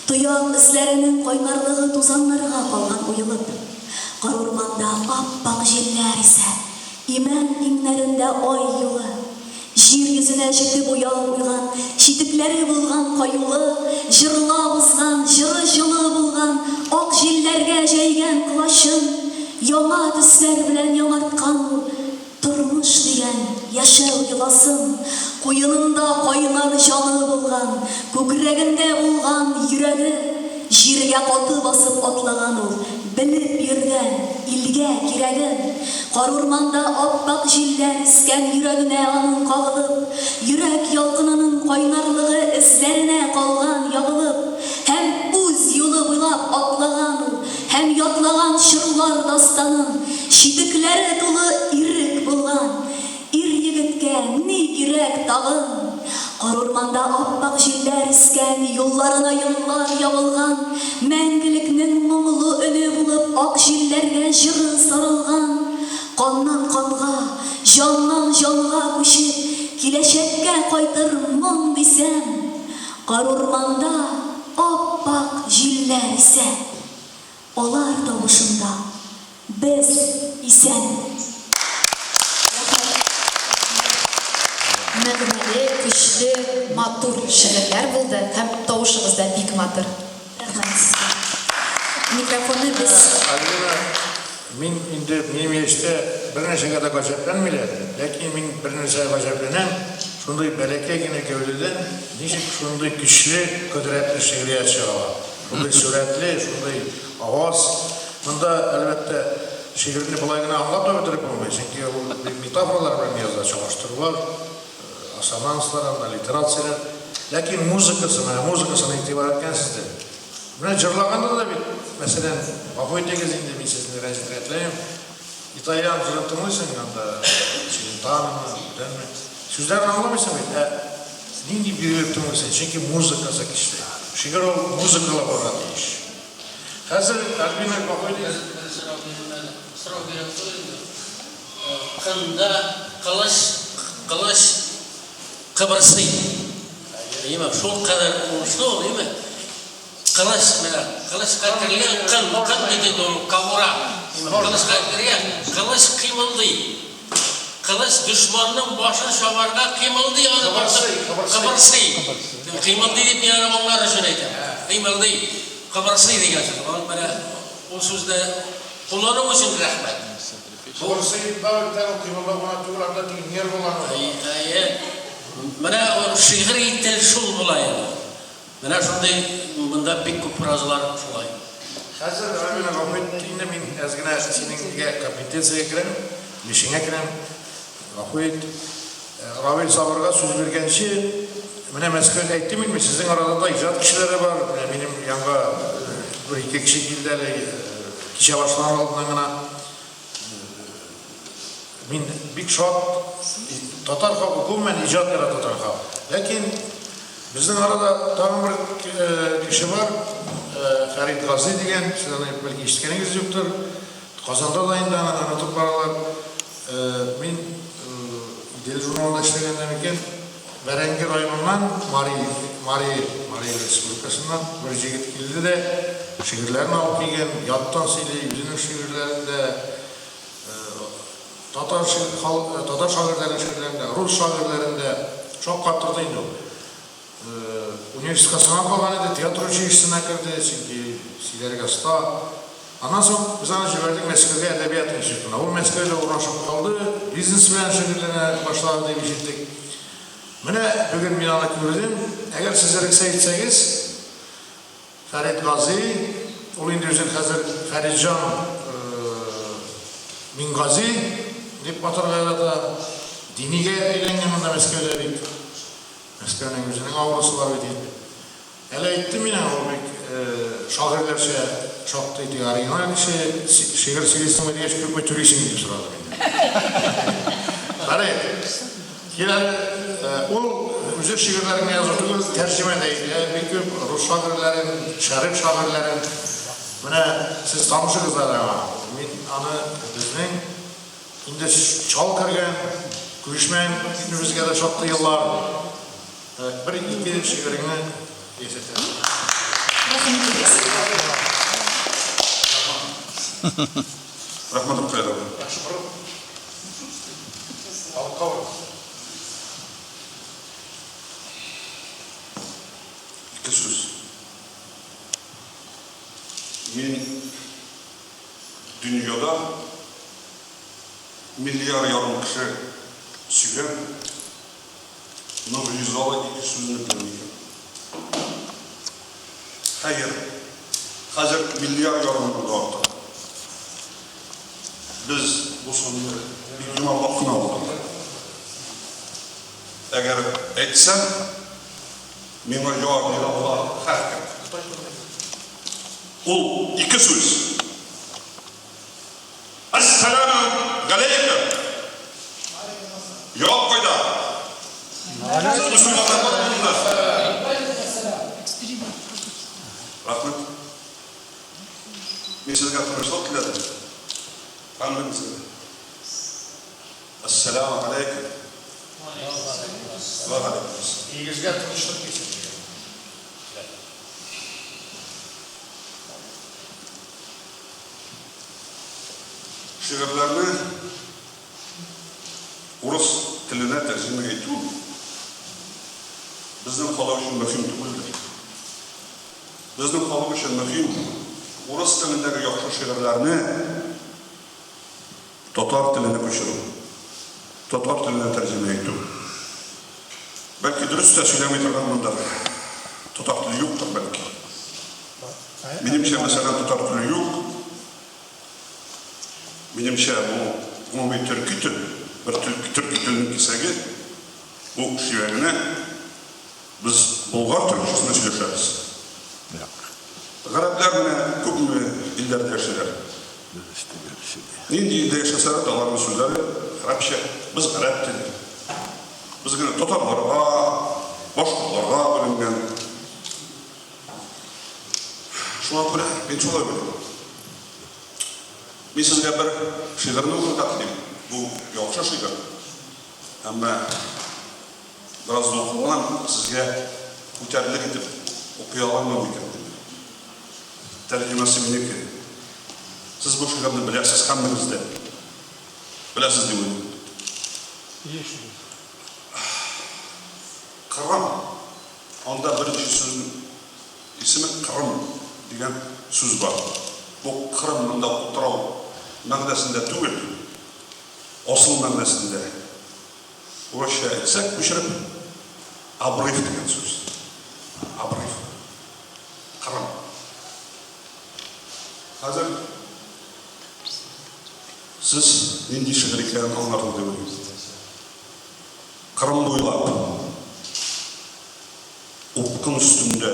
Тояк эзләренең кайнарлыгы тузаннарга калган уелып. Карурманда ап-ак җилләр исә. Имән иңнәрендә ай юлы. Җир йөзенә җете буяу уйган, Читекләре булган каюлы, Җырлап узган, җыры җылы булган, Ак җилләргә җәйгән колачын, Яңа төсләр белән яңарткан ул Тормыш дигән яшәү йоласын. Куенында кайнар җаны булган, Күкрәгендә булган йөрәге. Җиргә каты басып атлаган ул, Белеп йөргән, илгә кирәген. Карурманда ап-ак җилләр искән Йөрәгенә аның кагылып, Йөрәк ялкынының кайнарлыгы Эзләренә калган ягылып. Һәм үз юлы буйлап атлаган ул, Һәм ятлаган чорлар дастанын. Читекләре тулы ирек булган. Ир-егеткә ни кирәк тагын? Карурманда ап-ак җилләр искән, Юлларына еллар ябылган, Мәңгелекнең моңлы өне булып Ак җилләргә җыры сарылган. Каннан канга, җаннан җанга күчеп, Киләчәккә кайтыр моң дисәм, Карурманда ап-ак җилләр исә. Алар тавышында без исән! Рәхмәт. Мәгънәле, көчле, матур шигырьләр булды һәм тавышыгыз да бик матур. Рәхмәт сезгә. Микрофонны без. Альбина, мин инде минем яшьтә бернәрсәгә дә гаҗәпләнмиләр, ләкин мин бер нәрсәгә гаҗәпләнәм, шундый бәләкәй генә гәүдәдән ничек шундый көчле, кодрәтле шигърият чыга ала. Шундый сурәтле, шундый аваз. Монда, әлбәттә, шигырьне болай гына аңлап та бетереп булмый, чөнки ул метафоралар белән яза, чагыштырулар, ассонанслар анда, аллитерацияләр. Ләкин музыкасы, менә музыкасына игътибар иткәнсездер. Менә җырлаганда да бит, мәсәлән, гафу итегез инде, мин сезне рәнҗетергә теләмим. Итальян җырын тыңлыйсың, анда Челентаномы, бүтәнме, сүзләрен аңламыйсың бит, ә нинди бирелеп тыңлыйсың, чөнки музыкасы көчле. Шигырь ул музыкалы булырга тиеш. Хәзер Альбина гафу итегез. Бер сорау бирим әле. Сорау бирәм түгел инде. Кында кылыч, кылыч кыбырсый. Әйеме? Шулкадәр уңышлы ул, әйеме? Кылыч менә, кылычка кергән кын, кын бит инде ул кабура. Кылычка кергән, кылыч кыймылдый. Кылыч дошманның башын чабарга кыймылдый аны тартып. Кыбырсый. Кыймылдый дип мин аны аңлар өчен әйтәм. Кыймылдый, кыбырсый дигән сүз. Аның менә ул сүзне куллану өчен рәхмәт. Кыбырсый да бит әле ул кыймылдау гына түгел, анда теге нервылану да бар. Әйе. Менә ул шигъри тел шул була инде. Менә шундый монда бик күп фразалар шулай. Хәзер, Альбина, гафу ит инде, мин әз генә синең нигә компетенциягә керәм, өлешеңә керәм. Гафу ит. Равил Сабырга сүз биргәнче, менә Мәскәүдә әйттем инде, сезнең арада да иҗат кешеләре бар. Менә минем янга бер-ике кеше килде әле, кичә башланыр алдыннан гына. Мин бик шат, татар халкы гомумән иҗат ярата торган халык. Ләкин безнең арада тагын бер кеше бар, Фәрит Гази дигән, сез аны бәлки ишеткәнегез юктыр. Казанда да инде аны онытып баралар. Мин Идел журналында эшләгәндә микән, Бәрәңге районыннан, Мари, Мари, Мари республикасыннан бер җегет килде дә, шигырьләрен алып килгән, яттан сөйли, үзенең шигырьләрен дә, Татар татар шагыйрьләренең шигырьләрен дә, рус шагыйрьләрен дә шаккаттырды инде ул. Университетка соңга калган иде, театр училищесына керде, чөнки сөйләргә оста. Аннан соң без аны җибәрдек Мәскәүгә әдәбият институтына. Ул Мәскәүдә урнашып калды, бизнес белән шөгыльләнә башлады дип ишеттек. Менә бүген мин аны күрдем. Әгәр сез рөхсәт итсәгез, Фәрит Гази, ул инде үзен хәзер Фәритҗан Мингази дип атарга ярата. Динигә әйләнгән монда Мәскәүдә бит. Мәскәүнең үзенең аурасы бар бит инде. Әле әйттем мин аңа, ул бик шагыйрьләрчә шактый теге оригиналь кеше, шигырь сөйлисеңме дигәч, күпме түлисең дип сорады миннән. Фәрит, кил әле, ул үзе шигырьләрен генә язу түгел, тәрҗемә дә итә, бик күп рус шагыйрьләрен, шәрык шагыйрьләрен. Менә сез танышыгыз әле аңа. Мин аны безнең инде чал кергән, күрешмәгән көнебезгә дә шактый еллар. Бер-ике шигыреңне яшәтә. Рәхим итегез. Рәхмәт, Рукыя абый. Яхшы борыл. Халыкка борыл. Ике сүз. Мин дөньяда миллиар ярым кеше сөйгән Могҗизалы ике сүзне беләм икән. Хәер, хәзер миллиар ярымнан да артык. Без бу санны бик йомарлап кына алдык. Әгәр әйтсәм, миңа җавап бирә ала һәркем. Ул ике сүз. Әссәләмү галәйкүм! Җавап кайда? Сез мөселманнар бармы монда? Рәхмәт. Мин сезгә тынычлык теләдем. Һәммәгезгә дә. Әссәләмү галәйкүм. Вә галәйкүм әссәлам. Өегезгә тынычлык килсен. Шигырьләрне урыс теленә тәрҗемә итү безнең халык өчен мөһим түгелдер. Безнең халык өчен мөһим урыс телендәге яхшы шигырьләрне татар теленә күчерү, татар теленә тәрҗемә итү. Бәлки дөрес тә сөйләми торганмындыр. Татар теле юктыр бәлки. Минемчә, мәсәлән, татар теле юк. Минемчә, бу гомуми төрки тел, бер төрки телнең кисәге. Бу шивә генә. Без болгар төркчәсендә сөйләшәбез. Гарәпләр менә күпме илләрдә яшиләр. Нинди илдә яшәсәләр дә, аларның сүзләре гарәпчә. Без гарәп теле. Без генә татарларга, башкортларга бүленгән. Шуңа күрә мин шулай уйлыйм. Мин сезгә бер шигырьне укырга телим. Бу яхшы шигырь. Әмма бераз дулкынланам, сезгә үтәрлек итеп укый аламмы микән дип. Тәрҗемәсе минеке. Сез бу шигырьне беләсез, һәммәгез дә беләсез дип уйлыйм. Кырым. Анда беренче сүзнең исеме Кырым дигән сүз бар. Бу Кырым монда утрау мәгънәсендә түгел, асыл мәгънәсендә. Урысча әйтсәк, күчереп, обрыв дигән сүз. Обрыв. Кырым. Хәзер сез нинди шигырь икәнен аңладыгыз дип уйлыйм. Кырым буйлап, упкын өстендә,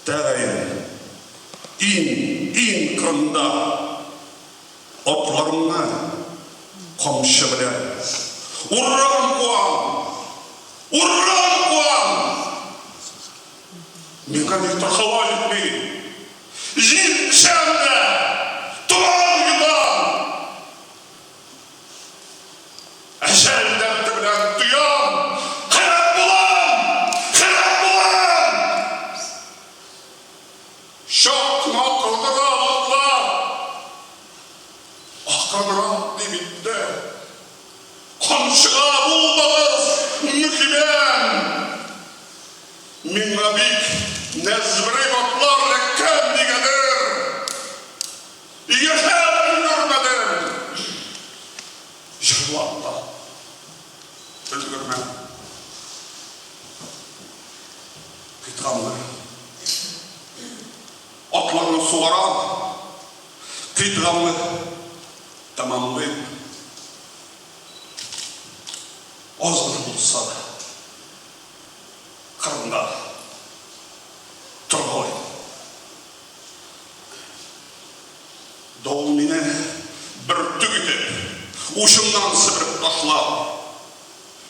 тәгаен, иң, иң кырында атларымны камчы белән урам куам, урам куам! Миңа никтер һава җитми, җил эчәм дә, томан йотам! Әҗәл дәрте белән тоям, Харап булам! Харап булам! Чак кына акрынрак атла! Акрынрак дим инде. Камчыга булмагыз, мөкибән! Өлгермәм. Кыйтгамны, атларны сугарам, кыйтгамны тәмамлыйм. Аз гына булса да, кырында торгалыйм. Давыл мине бөртек итеп, учымнан себереп ташлап,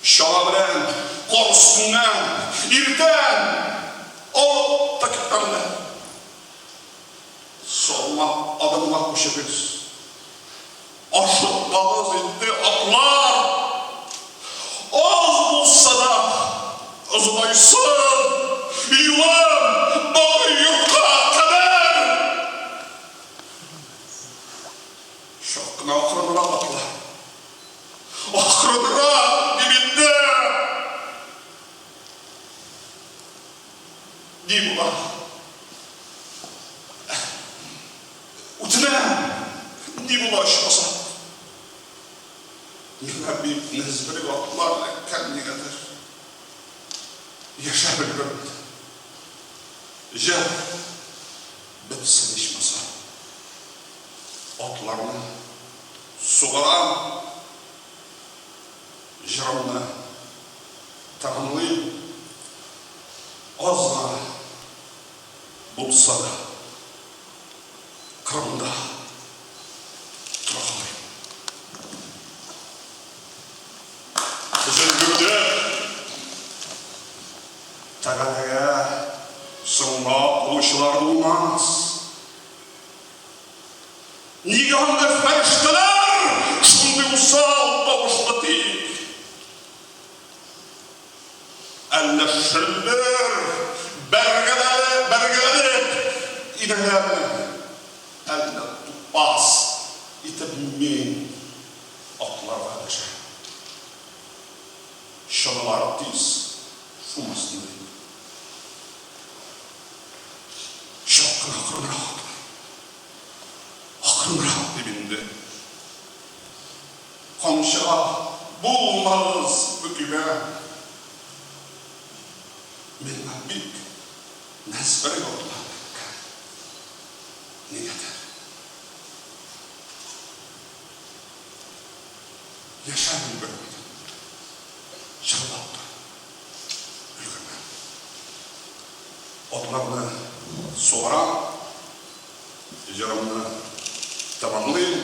чана белән кар өстеннән иртән алып та киткәндә, салмак адымга күчегез. Ашыкмагыз инде, атлар! Аз булса да озынайсын юлым бакый йортка кадәр! Чак кына акрынрак атла. Акрынрак, дим инде! Ни була? Үтенәм, ни була ичмаса? Миңа бик нәзберек атлар эләккән нигәдер. Яшәп өлгермәдем. Җыр бетсен ичмаса. Атларны сугарам, җырымны тәмамлыйм. Аз гына булса да. Кырымда тора алмыйм. Без өлгердек. Тәгаләгә соңга калучылар булмас. Нигә анда фәрештәләр шундый усал тавышлы дип? Әллә шөлдер бәргәләнеп инәләрме, әллә тупас итеп мин атларга дәшәм. Чаналар тиз шумасын дип. Чак кына акрынрак атлыйм. Акрынрак дип инде. Камчыга булмагыз мөкибә. Миңа бик нәзберек атлар эләккән. Нигәдер. Яшәп өлгермәдем. Җырлап та өлгермәдем. Атларны сугарам. Җырымны тәмамлыйм.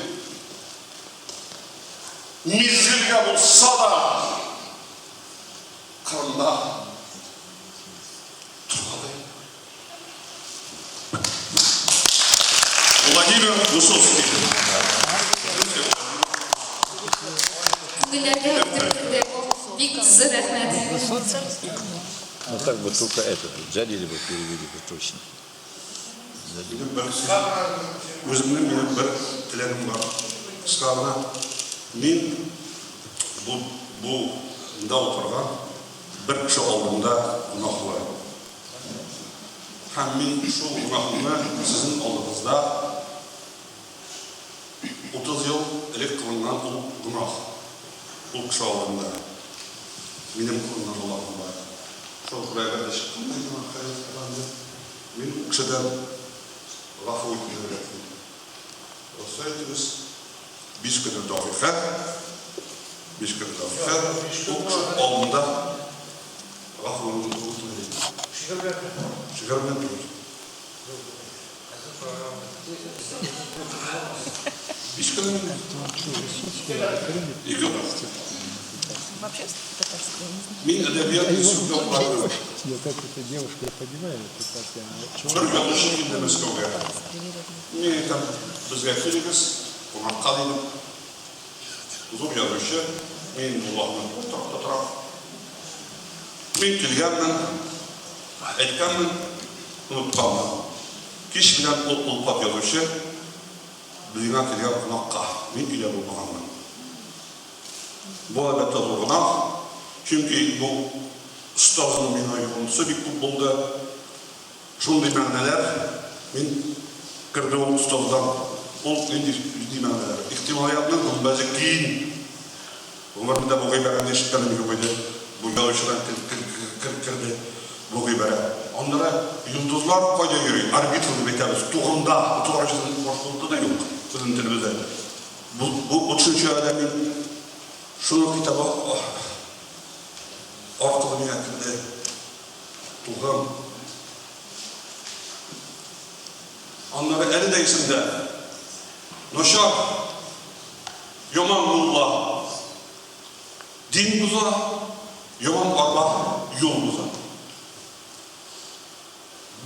Мизгелгә булса да Кырымда торгалыйм. Владимир Высоцкий. Күңелләргә үтеп керде. Бик зур рәхмәт. Ну так бы только это, Джалилева перевели бы точно. Минем бер үземнең минем бер теләгем бар. Кыска гына. Мин бу бу нда утырган бер кеше алдында гөнаһлы. Һәм мин шул гөнаһымны сезнең алдыгызда 30 ел элек кылынган ул гөнаһ. Ул кеше алдында минем кылынган гөнаһым бар. Шул күрә әгәр дә чыккан да гөнаһ хәзер, Мин ул кешедән гафу үтенергә телим. Рөхсәт итегез, биш кенә дакыйка, биш кенә дакыйка ул кеше алдында гафуымны үтенәм. Шигырь белән түгел. Шигырь белән түгел. Хәзер программа бетте. Биш кенә минут. Ике. Мин әдәбият институтында укыдым. Бер язучы килде Мәскәүгә. Мин әйтәм, безгә килегез, кунакка дидем. Зур язучы, мин Муллаһның торакта торам. Мин килгәнмен, әйткәнмен, онытканмын. Кич белән ул олпат язучы безгә килгән кунакка. Мин өйдә булмаганмын. Бу, әлбәттә, зур гөнаһ, чөнки бу остазның миңа йогынтысы бик күп булды. Шундый мәгънәләр мин керде ул остаздан. Ул нинди, нинди мәгънәләр? Ихтималиятның гөмбәзе киң. Гомеремдә бу гыйбарәне ишеткәнем юк иде. Бу язучыдан керде бу гыйбарә. Аннары йолдызлар кайда йөри? Орбита дип әйтәбез. Тугында, бу татар сүзенең башкортта да юк безнең телебездә. Бу бу төшенчә дә мин шуның китабы аркылы миңа керде. Туган. Аннары әле дә исемдә. Начар. Яман мулла дин боза, яман арба юл боза.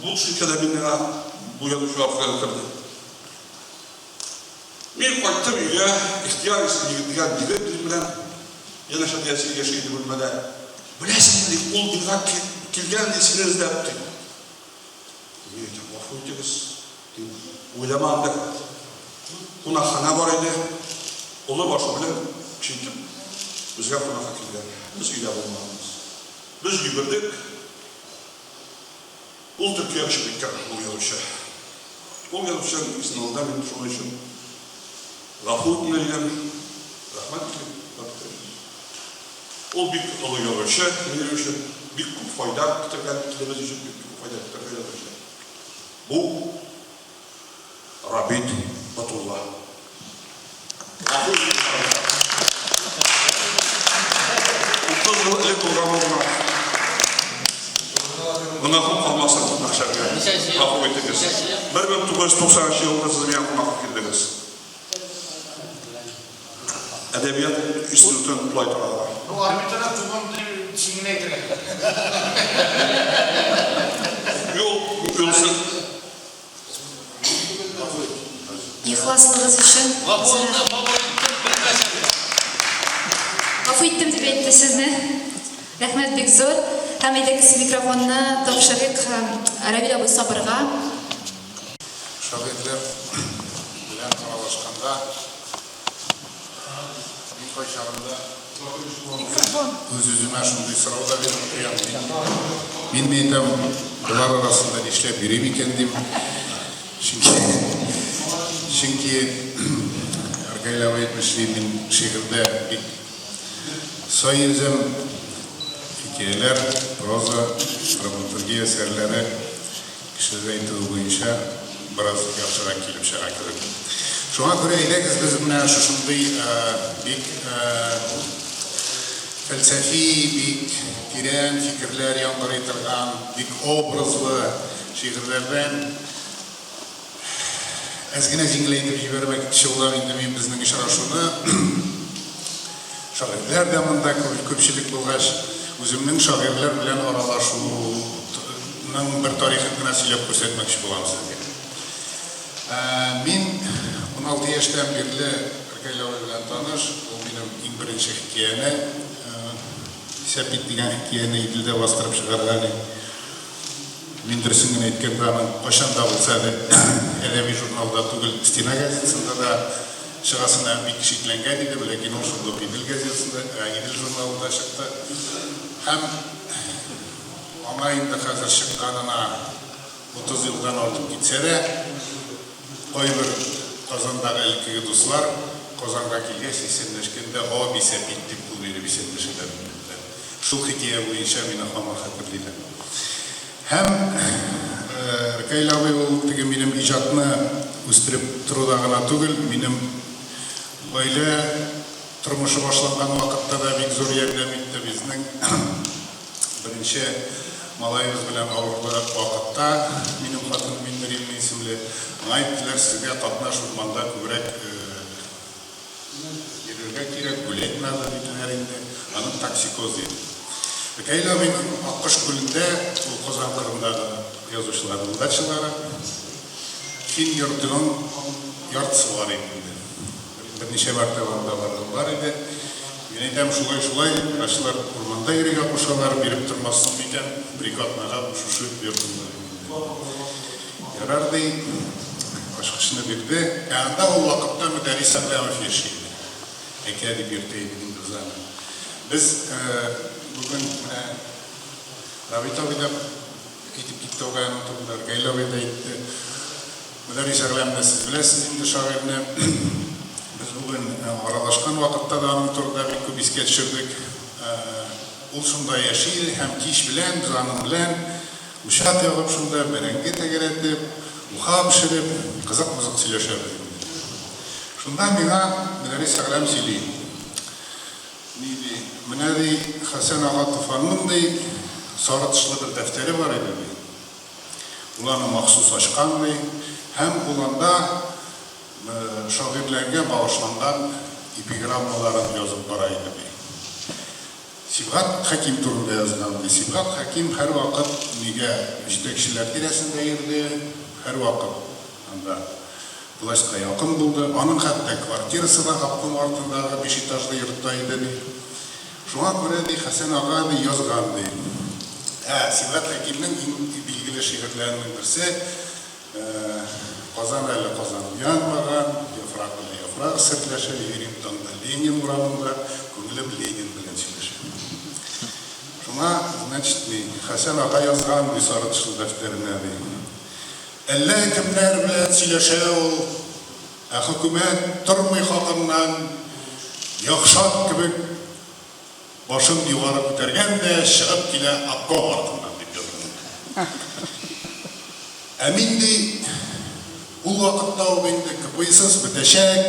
Бу төшенчә дә миңа бу язучы аркылы керде. Мин кайттым өйгә, Ихтыяр исемле егет дигән егет минем белән янәшәдә яши яши иде бүлмәдә. Беләсеңме, ди, ул миңа килгән, ди, сине эзләп, ди. Мин әйтәм, гафу итегез, дим, уйламадым да. Кунакханә бар иде, олы башы белән кеше итеп безгә кунакка килгән. Без өйдә булмаганбыз. Без йөгердек. Ул Төркиягә очып киткән, ул язучы. Ул язучының исемен алда мин шуның өчен гафу үтенер идем, рәхмәт итеп. Ул бик олы язучы, минем өчен бик күп файда китергән, телебез өчен бик күп файда китергән язучы. Бу Рабит Батулла. Гафу итегез, Рабит абый. 30 ел элек булган бу гөнаһ. Гөнаһым калмасын мәхшәргә. Гафу итегез. 1990 елда сез миңа кунакка килдегез. Әдәбият институтын болай торалар. Бу орбитада туган дип син генә әйтергә кирәк. Юк, юлсы. Ихласлыгыз өчен зур рәхмәт. Гафу иттем дип әйтте сезне. Рәхмәт бик зур. Һәм әйдәгез микрофонны тапшырыйк Равил абый Сабырга. Шагыйрьләр белән аралашканда, мин кайчагында үз-үземә шундый сорау да биреп куям, мин, мин әйтәм, болар арасында нишләп йөрим икән дим. Чөнки, чөнки Ркаил абый әйтмешли, мин шигырьдә бик сай йөзәм, хикәяләр, проза, драматургия әсәрләре Кешеләр әйтүе буенча, бераз яхшырак килеп чыга кебек. Шуңа күрә әйдәгез без менә шушындый бик фәлсәфи, бик тирән фикерләр яңгырый торган, бик образлы шигырьләрдән әз генә җиңеләйтеп җибәрмәкче булам инде мин безнең очрашуны. Шагыйрьләр дә монда күпчелек булгач, үземнең шагыйрьләр белән аралашуның бер тарихын гына сөйләп күрсәтмәкче булам сезгә. Мин 16 яшьтән бирле Ркаил абый белән таныш. Ул минем иң беренче хикәяне, Сәпит дигән хикәяне Иделдә бастырып чыгарган иде. Мин дөресен генә әйткәндә, аның кайчан да булса әле әдәби журналда түгел, стена газетасында да чыгасына бик шикләнгән идем, ләкин ул шундук Идел газетасында, Идел журналында чыкты. Һәм аңа инде хәзер чыкканына 30 елдан артып китсә дә, кайбер Казандагы элеккеге дуслар Казанга килгәч исәнләшкәндә, О, бисәпит дип кул биреп исәнләшәләр минем белән. Шул хикәя буенча мине һаман хәтерлиләр. Һәм Ркаил абый ул теге минем иҗатны үстереп торуда гына түгел, минем гаилә тормышы башланган вакытта да бик зур ярдәм итте. Безнең беренче малаебыз белән авырлы вакытта минем хатыным Миннеримма исемле, аңа әйттеләр, сезгә катнаш урманда күбрәк Йөрергә кирәк, гулять надо, диделәр инде. Аның токсикозы иде. Микаил абыйның Аккош күлендә, ул Казан кырындагы язучыларның дачалары, фин йортының яртысы бар иде инде. Берничә мәртәбә анда барган бар иде. Мин әйтәм, шулай-шулай, врачлар урманда йөрергә кушалар, биреп тормассың микән, бер-ике атнага шушы йортымда дим инде. Ярар, ди, ачкычны бирде. Ә анда ул вакытта Мөдәррис Әгъләмов яши иде. Әкә дип йөртә идек инде без аны. Без бүген менә Рабит абый да әйтеп китте ул аның турында, Ркаил абый да әйтте. Мөдәррис Әгъләмне сез беләсез инде, шагыйрьне. Без бүген аралашкан вакытта да аның турында бик күп искә төшердек. Ул шунда яши иде һәм кич белән без аның белән учак ягып шунда бәрәңге тәгәрәтеп, уха пешереп, кызык-мызык сөйләшәбез инде. Шунда миңа Мөдәррис Әгъләм сөйли. Ни ди, менә ди, Хәсән ага Туфанның ди, сары тышлы бер дәфтәре бар иде ди. Ул аны махсус ачкан ди һәм ул анда шагыйрьләргә багышланган эпиграммаларын язып бара иде ди. Сибгат Хәким турында язган ди. Сибгат Хәким һәрвакыт нигә җитәкчеләр тирәсендә йөрде, һәрвакыт анда властька якын булды. Аның хәтта квартирасы да обком артындагы биш этажлы йортта иде, ди. Шуңа күрә, ди, Хәсән ага, ди, язган, ди. Ә Сибгат Хәкимнең иң билгеле шигырьләренең берсе, Казан әле Казан уянмаган, яфрак белән яфрак серләшә, йөрим таңда Ленин урамында, күңелем Ленин белән сөйләшә. Шуңа, значит, ни, Хәсән ага язган, ди, сары тышлы дәфтәренә, ди. Әллә кемнәр белән сөйләшә ул, ә хөкүмәт тормый хакыннан, Яхшат кебек башын югары күтәргән дә чыгып килә обком артыннан, дип язган. Ә мин, ди, ул вакытта ук инде КПСС бетәчәк,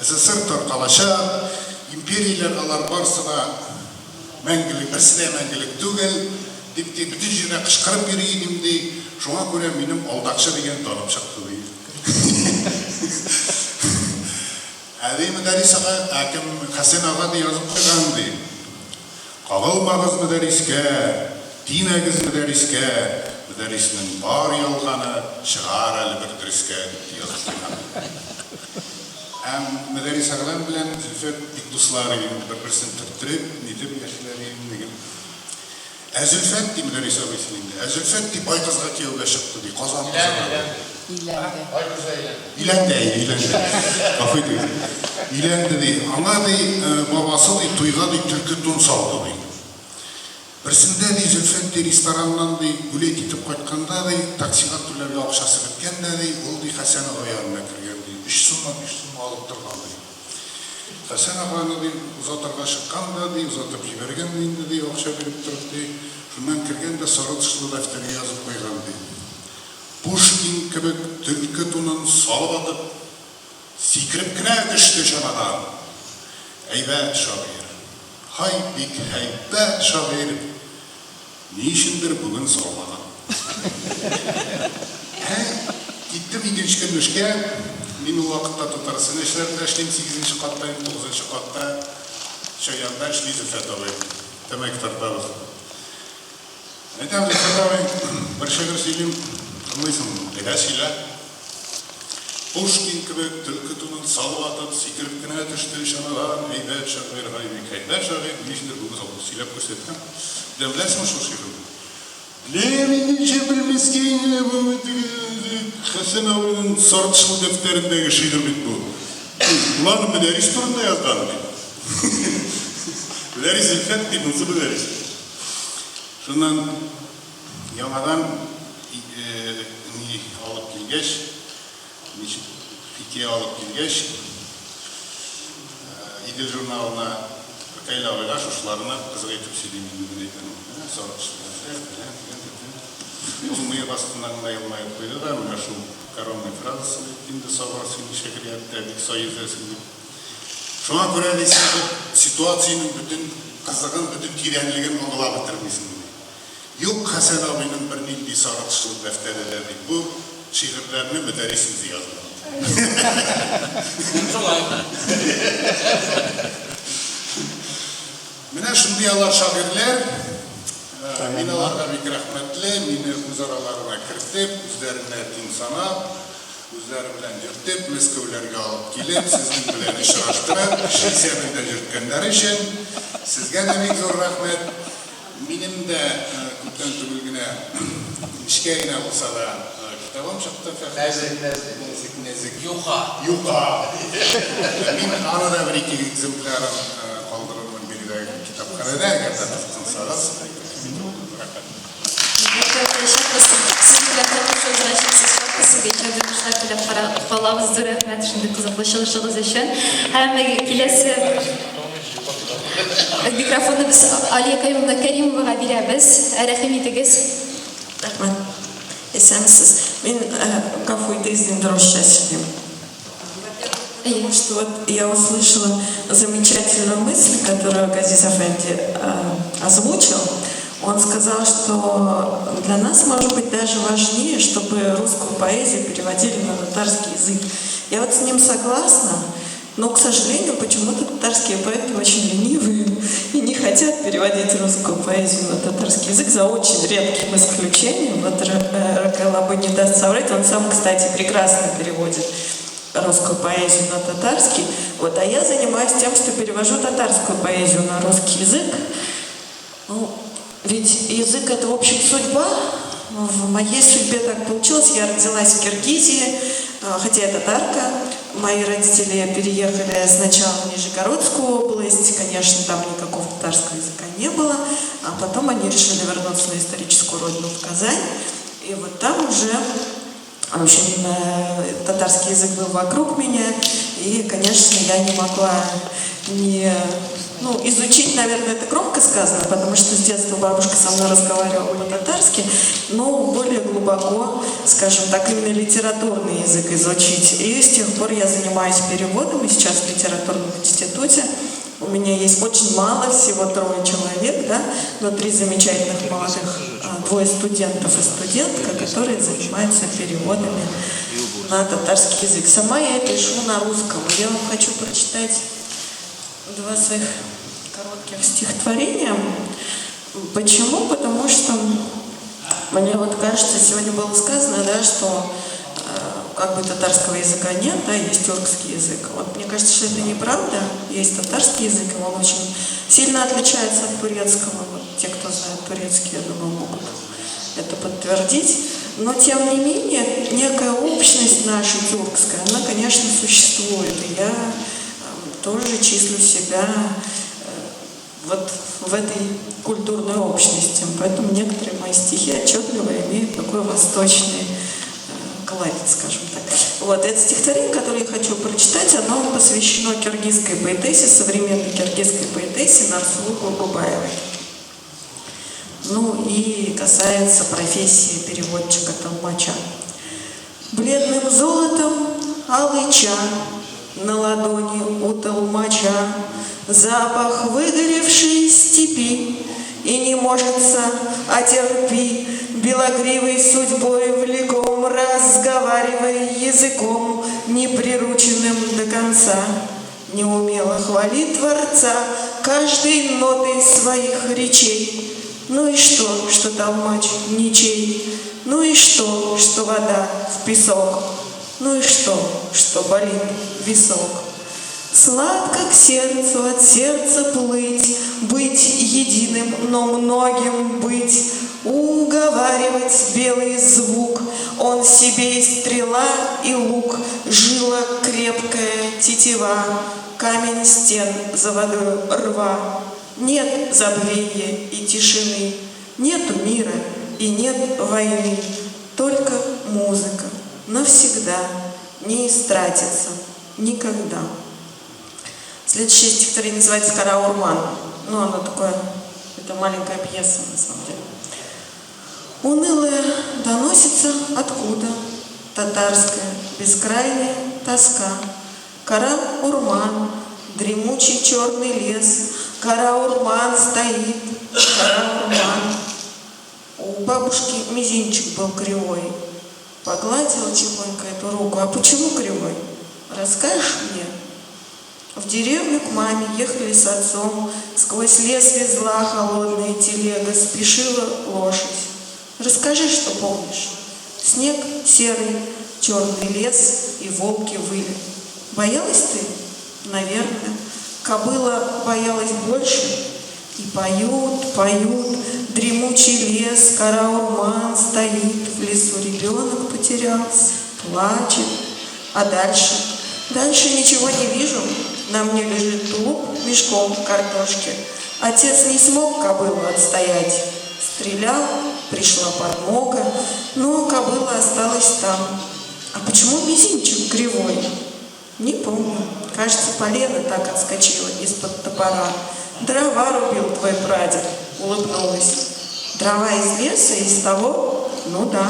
СССР таркалачак, империяләр алар барсы да мәңгелек, берсе дә мәңгелек түгел, дип, ди, бөтен җирдә кычкырып йөри идем, ди, шуңа күрә минем алдакчы дигән даным чыкты, ди. Ә, ди, Мөдәррис ага, ә кем, Хәсән ага, ди, язып куйган, ди. Кагылмагыз Мөдәррискә, тимәгез Мөдәррискә, Мөдәрриснең бар ялганы чыгар әле бер дөрескә, дип язып куйган. Һәм Мөдәррис Әгъләм белән Зөлфәт бик дуслар иде инде, бер-берсен төрттереп, нитеп яшиләр иде инде. Ә Зөлфәт, ди Мөдәррис абыйсын инде, ә Зөлфәт, ди, бай кызга кияүгә чыкты, ди, Казан кызына. Өйләнде. Бай кызга өйләнде. Өйләнде, әйе, өйләнде. Гафу итегез. Өйләнде, ди. Аңа, ди, бабасы, ди, туйга, ди, төлке тун салды, ди. Берсендә, ди, Зөлфәт, ди, рестораннан, ди, гулять итеп кайтканда, ди, таксига түләргә акчасы беткән дә, ди, ул, ди, Хәсән ага янына кергән, ди, өч суммы, биш суммы алып торган, ди. Хәсән аганы, ди, озатырга чыккан да, ди, озатып җибәргән дә инде, ди, акча биреп торып, ди. Шуннан кергән дә сары тышлы дәфтәргә язып куйган, ди. Пушкин кебек төлке тунын салып атып, сикереп кенә төште чанадан. Әйбәт шагыйрь. Һай, бик һәйбәт шагыйрь. Ни өчендер бүген салмаган. Ә, киттем икенче көнне эшкә. Мин ул вакытта Татар сәнәчеләрендә эшлим, сигезенче катта, инде тугызынчы катта Чаянда эшли Зөлфәт абый. Тәмәке тартабыз. Әйтәм, Зөлфәт абый, бер шигырь сөйлим, тыңлыйсыңмы? Әйдә, сөйлә. Пушкин кебек төлке тунын салып атып, сикереп кенә төште чанадан, әйбәт шагыйрь, һай, бик һәйбәт шагыйрь, ни өчендер бүген салды, сөйләп күрсәтәм. Дә, беләсеңме шул шигырьне? Беләм инде, ничек белмәскә инде, бу теге Хәсән абыйның сары тышлы дәфтәрендәге шигырь бит бу. Ул аны Мөдәррис турында язган, ди. Мөдәррис Зөлфәт ди, монысы Мөдәррис. Шуннан яңадан ни алып килгәч, ничек хикәя алып килгәч, Идел журналына Ркаил абыйга шушыларны кызык итеп сөйлим инде, мин әйтәм, менә сары тышлы дәфтәр, фәлән, төгән, төгән. Ул мыек астыннан гына елмаеп куйды да, менә шул коронный фразасын әйтте инде, Сабыр, син шигърияттә бик сай йөзәсең, дип. Шуңа күрә, ди, син бу ситуациянең бөтен кызыгын, бөтен тирәнлеген аңлап бетермисең, ди. Юк Хәсән абыйның бернинди сары тышлы дәфтәре дә, ди. Бу шигырьләрне Мөдәррис үзе язган. Шулай. Менә шундый алар шагыйрьләр. Мин аларга бик рәхмәтле, мине үз араларына кертеп, үзләренә тиң санап, Үзләре белән йөртеп, Мәскәүләргә алып килеп, сезнең белән очраштырып, кеше исәбендә йөрткәннәре өчен сезгә дә бик зур рәхмәт. Минем дә күптән түгел генә, нечкә генә булса да, китабым чыкты, Фәхри. Нәзек, нәзек. Нәзек, нәзек. Юка. Юка. Мин аны да бер-ике экземплярын калдырырмын биредәге китапханәдә, әгәр дә кызыксынсагыз. Рәхмәт. Сезнең белән танышуыбызга чиксез шатбыз, сезгә иҗади уңышлар теләп калабыз. калабыз. Зур рәхмәт шундый кызыклы чыгышыгыз өчен. Һәм киләсе микрофонны без Алия Каюмовна Кәримовага бирәбез. Рәхим итегез. Рәхмәт. Исәнмесез. Мин гафу итегез, инде русча сөйлим. Потому что вот я услышала замечательную мысль, которую Газиз Афенди озвучил. Он сказал, что для нас, может быть, даже важнее, чтобы русскую поэзию переводили на татарский язык. Я вот с ним согласна, но, к сожалению, почему-то татарские поэты очень ленивые и не хотят переводить русскую поэзию на татарский язык, за очень редким исключением. Вот Ракел Абы не даст соврать, он сам, кстати, прекрасно переводит русскую поэзию на татарский. Вот, а я занимаюсь тем, что перевожу татарскую поэзию на русский язык. Ну, ведь язык – это, в общем, судьба. В моей судьбе так получилось. Я родилась в Киргизии, хотя я татарка. Мои родители переехали сначала в Нижегородскую область. Конечно, там никакого татарского языка не было. А потом они решили вернуться на историческую родину в Казань. И вот там уже, в общем, татарский язык был вокруг меня. И, конечно, я не могла не... Ну, изучить, наверное, это громко сказано, потому что с детства бабушка со мной разговаривала по-татарски, но более глубоко, скажем так, именно литературный язык изучить. И с тех пор я занимаюсь переводом, и сейчас в литературном институте. У меня есть очень мало, всего 3 человек, да, но 3 замечательных молодых, 2 студентов и студентка, которые занимаются переводами на татарский язык. Сама я пишу на русском. Я вам хочу прочитать 2 своих коротких стихотворения. Почему? Потому что мне вот кажется, сегодня было сказано, да, что как бы татарского языка нет, да, есть тюркский язык. Вот мне кажется, что это неправда. Есть татарский язык, и он очень сильно отличается от турецкого. Вот те, кто знает турецкий, я думаю, могут это подтвердить. Но, тем не менее, некая общность наша тюркская, она, конечно, существует. И я тоже числю себя вот в этой культурной общности. Поэтому некоторые мои стихи отчетливо имеют такой восточный колорит, скажем так. Вот, это стихотворение, которое я хочу прочитать, оно посвящено киргизской поэтессе, современной киргизской поэтессе Нарсулу Гогубаевой. Ну и касается профессии переводчика-толмача. Бледным золотом алыча на ладони у толмача, запах выгоревшей степи, и не можется, а терпи, белогривой судьбой влеком, разговаривая языком, не прирученным до конца. Неумело хвали Творца каждой нотой своих речей. Ну и что, что толмач ничей? Ну и что, что вода в песок? Ну и что, что болит висок? Сладко к сердцу от сердца плыть, быть единым, но многим быть, уговаривать белый звук. Он себе и стрела, и лук, жила крепкая тетива, камень стен за водою рва. Нет забвения и тишины, нету мира и нет войны, только музыка навсегда не истратится никогда. Следующее стихотворение называется «Кара-Урман». Ну, оно такое, это маленькая пьеса, на самом деле. Унылая доносится откуда татарская бескрайняя тоска. Кара-Урман, дремучий черный лес, Кара-Урман стоит, Кара-Урман. У бабушки мизинчик был кривой. Погладила тихонько эту руку. А почему кривой? Расскажешь мне? В деревню к маме ехали с отцом. Сквозь лес везла холодная телега, спешила лошадь. Расскажи, что помнишь. Снег серый, черный лес и волки выли. Боялась ты? Наверное. Кобыла боялась больше. И поют, поют, дремучий лес, Кара-Урман стоит, в лесу ребенок потерялся, плачет. А дальше? Дальше ничего не вижу. На мне лежит тулуп мешком картошки. Отец не смог кобылу отстоять. Стрелял, пришла подмога, но кобыла осталась там. А почему мизинчик кривой? Не помню. Кажется, полено так отскочило из-под топора. Дрова рубил твой прадед, улыбнулась. Дрова из леса, из того? Ну да.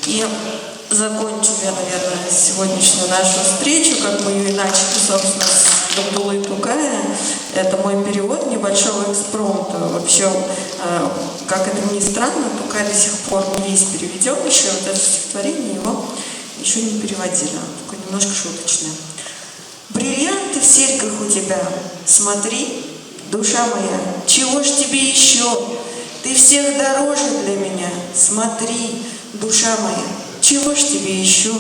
И закончу я, наверное, сегодняшнюю нашу встречу, как мы ее и начали, собственно, с Габдуллы Тукая. Это мой перевод небольшого экспромта. Вообще, как это ни странно, Тукай до сих пор не весь переведен еще. Вот это стихотворение его еще не переводили. Оно такое немножко шуточное. Бриллианты в серьках у тебя, смотри, душа моя, чего ж тебе еще? Ты всех дороже для меня, смотри, душа моя, чего ж тебе еще?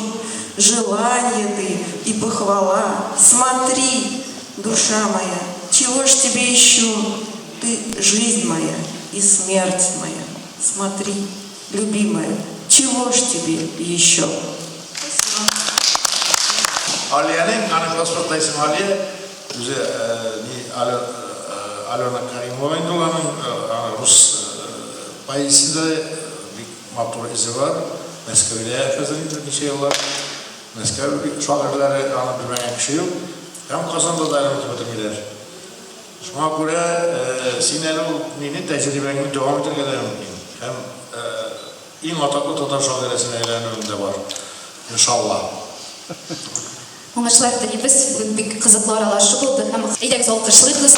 Желание ты и похвала, смотри, душа моя, чего ж тебе еще? Ты жизнь моя и смерть моя, смотри, любимая, чего ж тебе еще? Алиянең, аның паспортта исеме Алия, үзе ни Алена Каримова инде ул аның, рус поэзиясендә бик матур эзе бар. Мәскәүдә хәзер инде ничә еллар. Мәскәү шагыйрьләре аны белмәгән кеше юк. Һәм Казанда да әле онытып бетермиләр. Шуңа күрә син әле ул мине тәҗрибәңне дәвам итәргә дә мөмкин. Һәм иң атаклы татар шагыйрәсенә әйләнүең дә бар. Иншалла. Уңышлар телибез. Бүген бик кызыклы аралашу булды һәм әйдәгез алкышлыйбыз.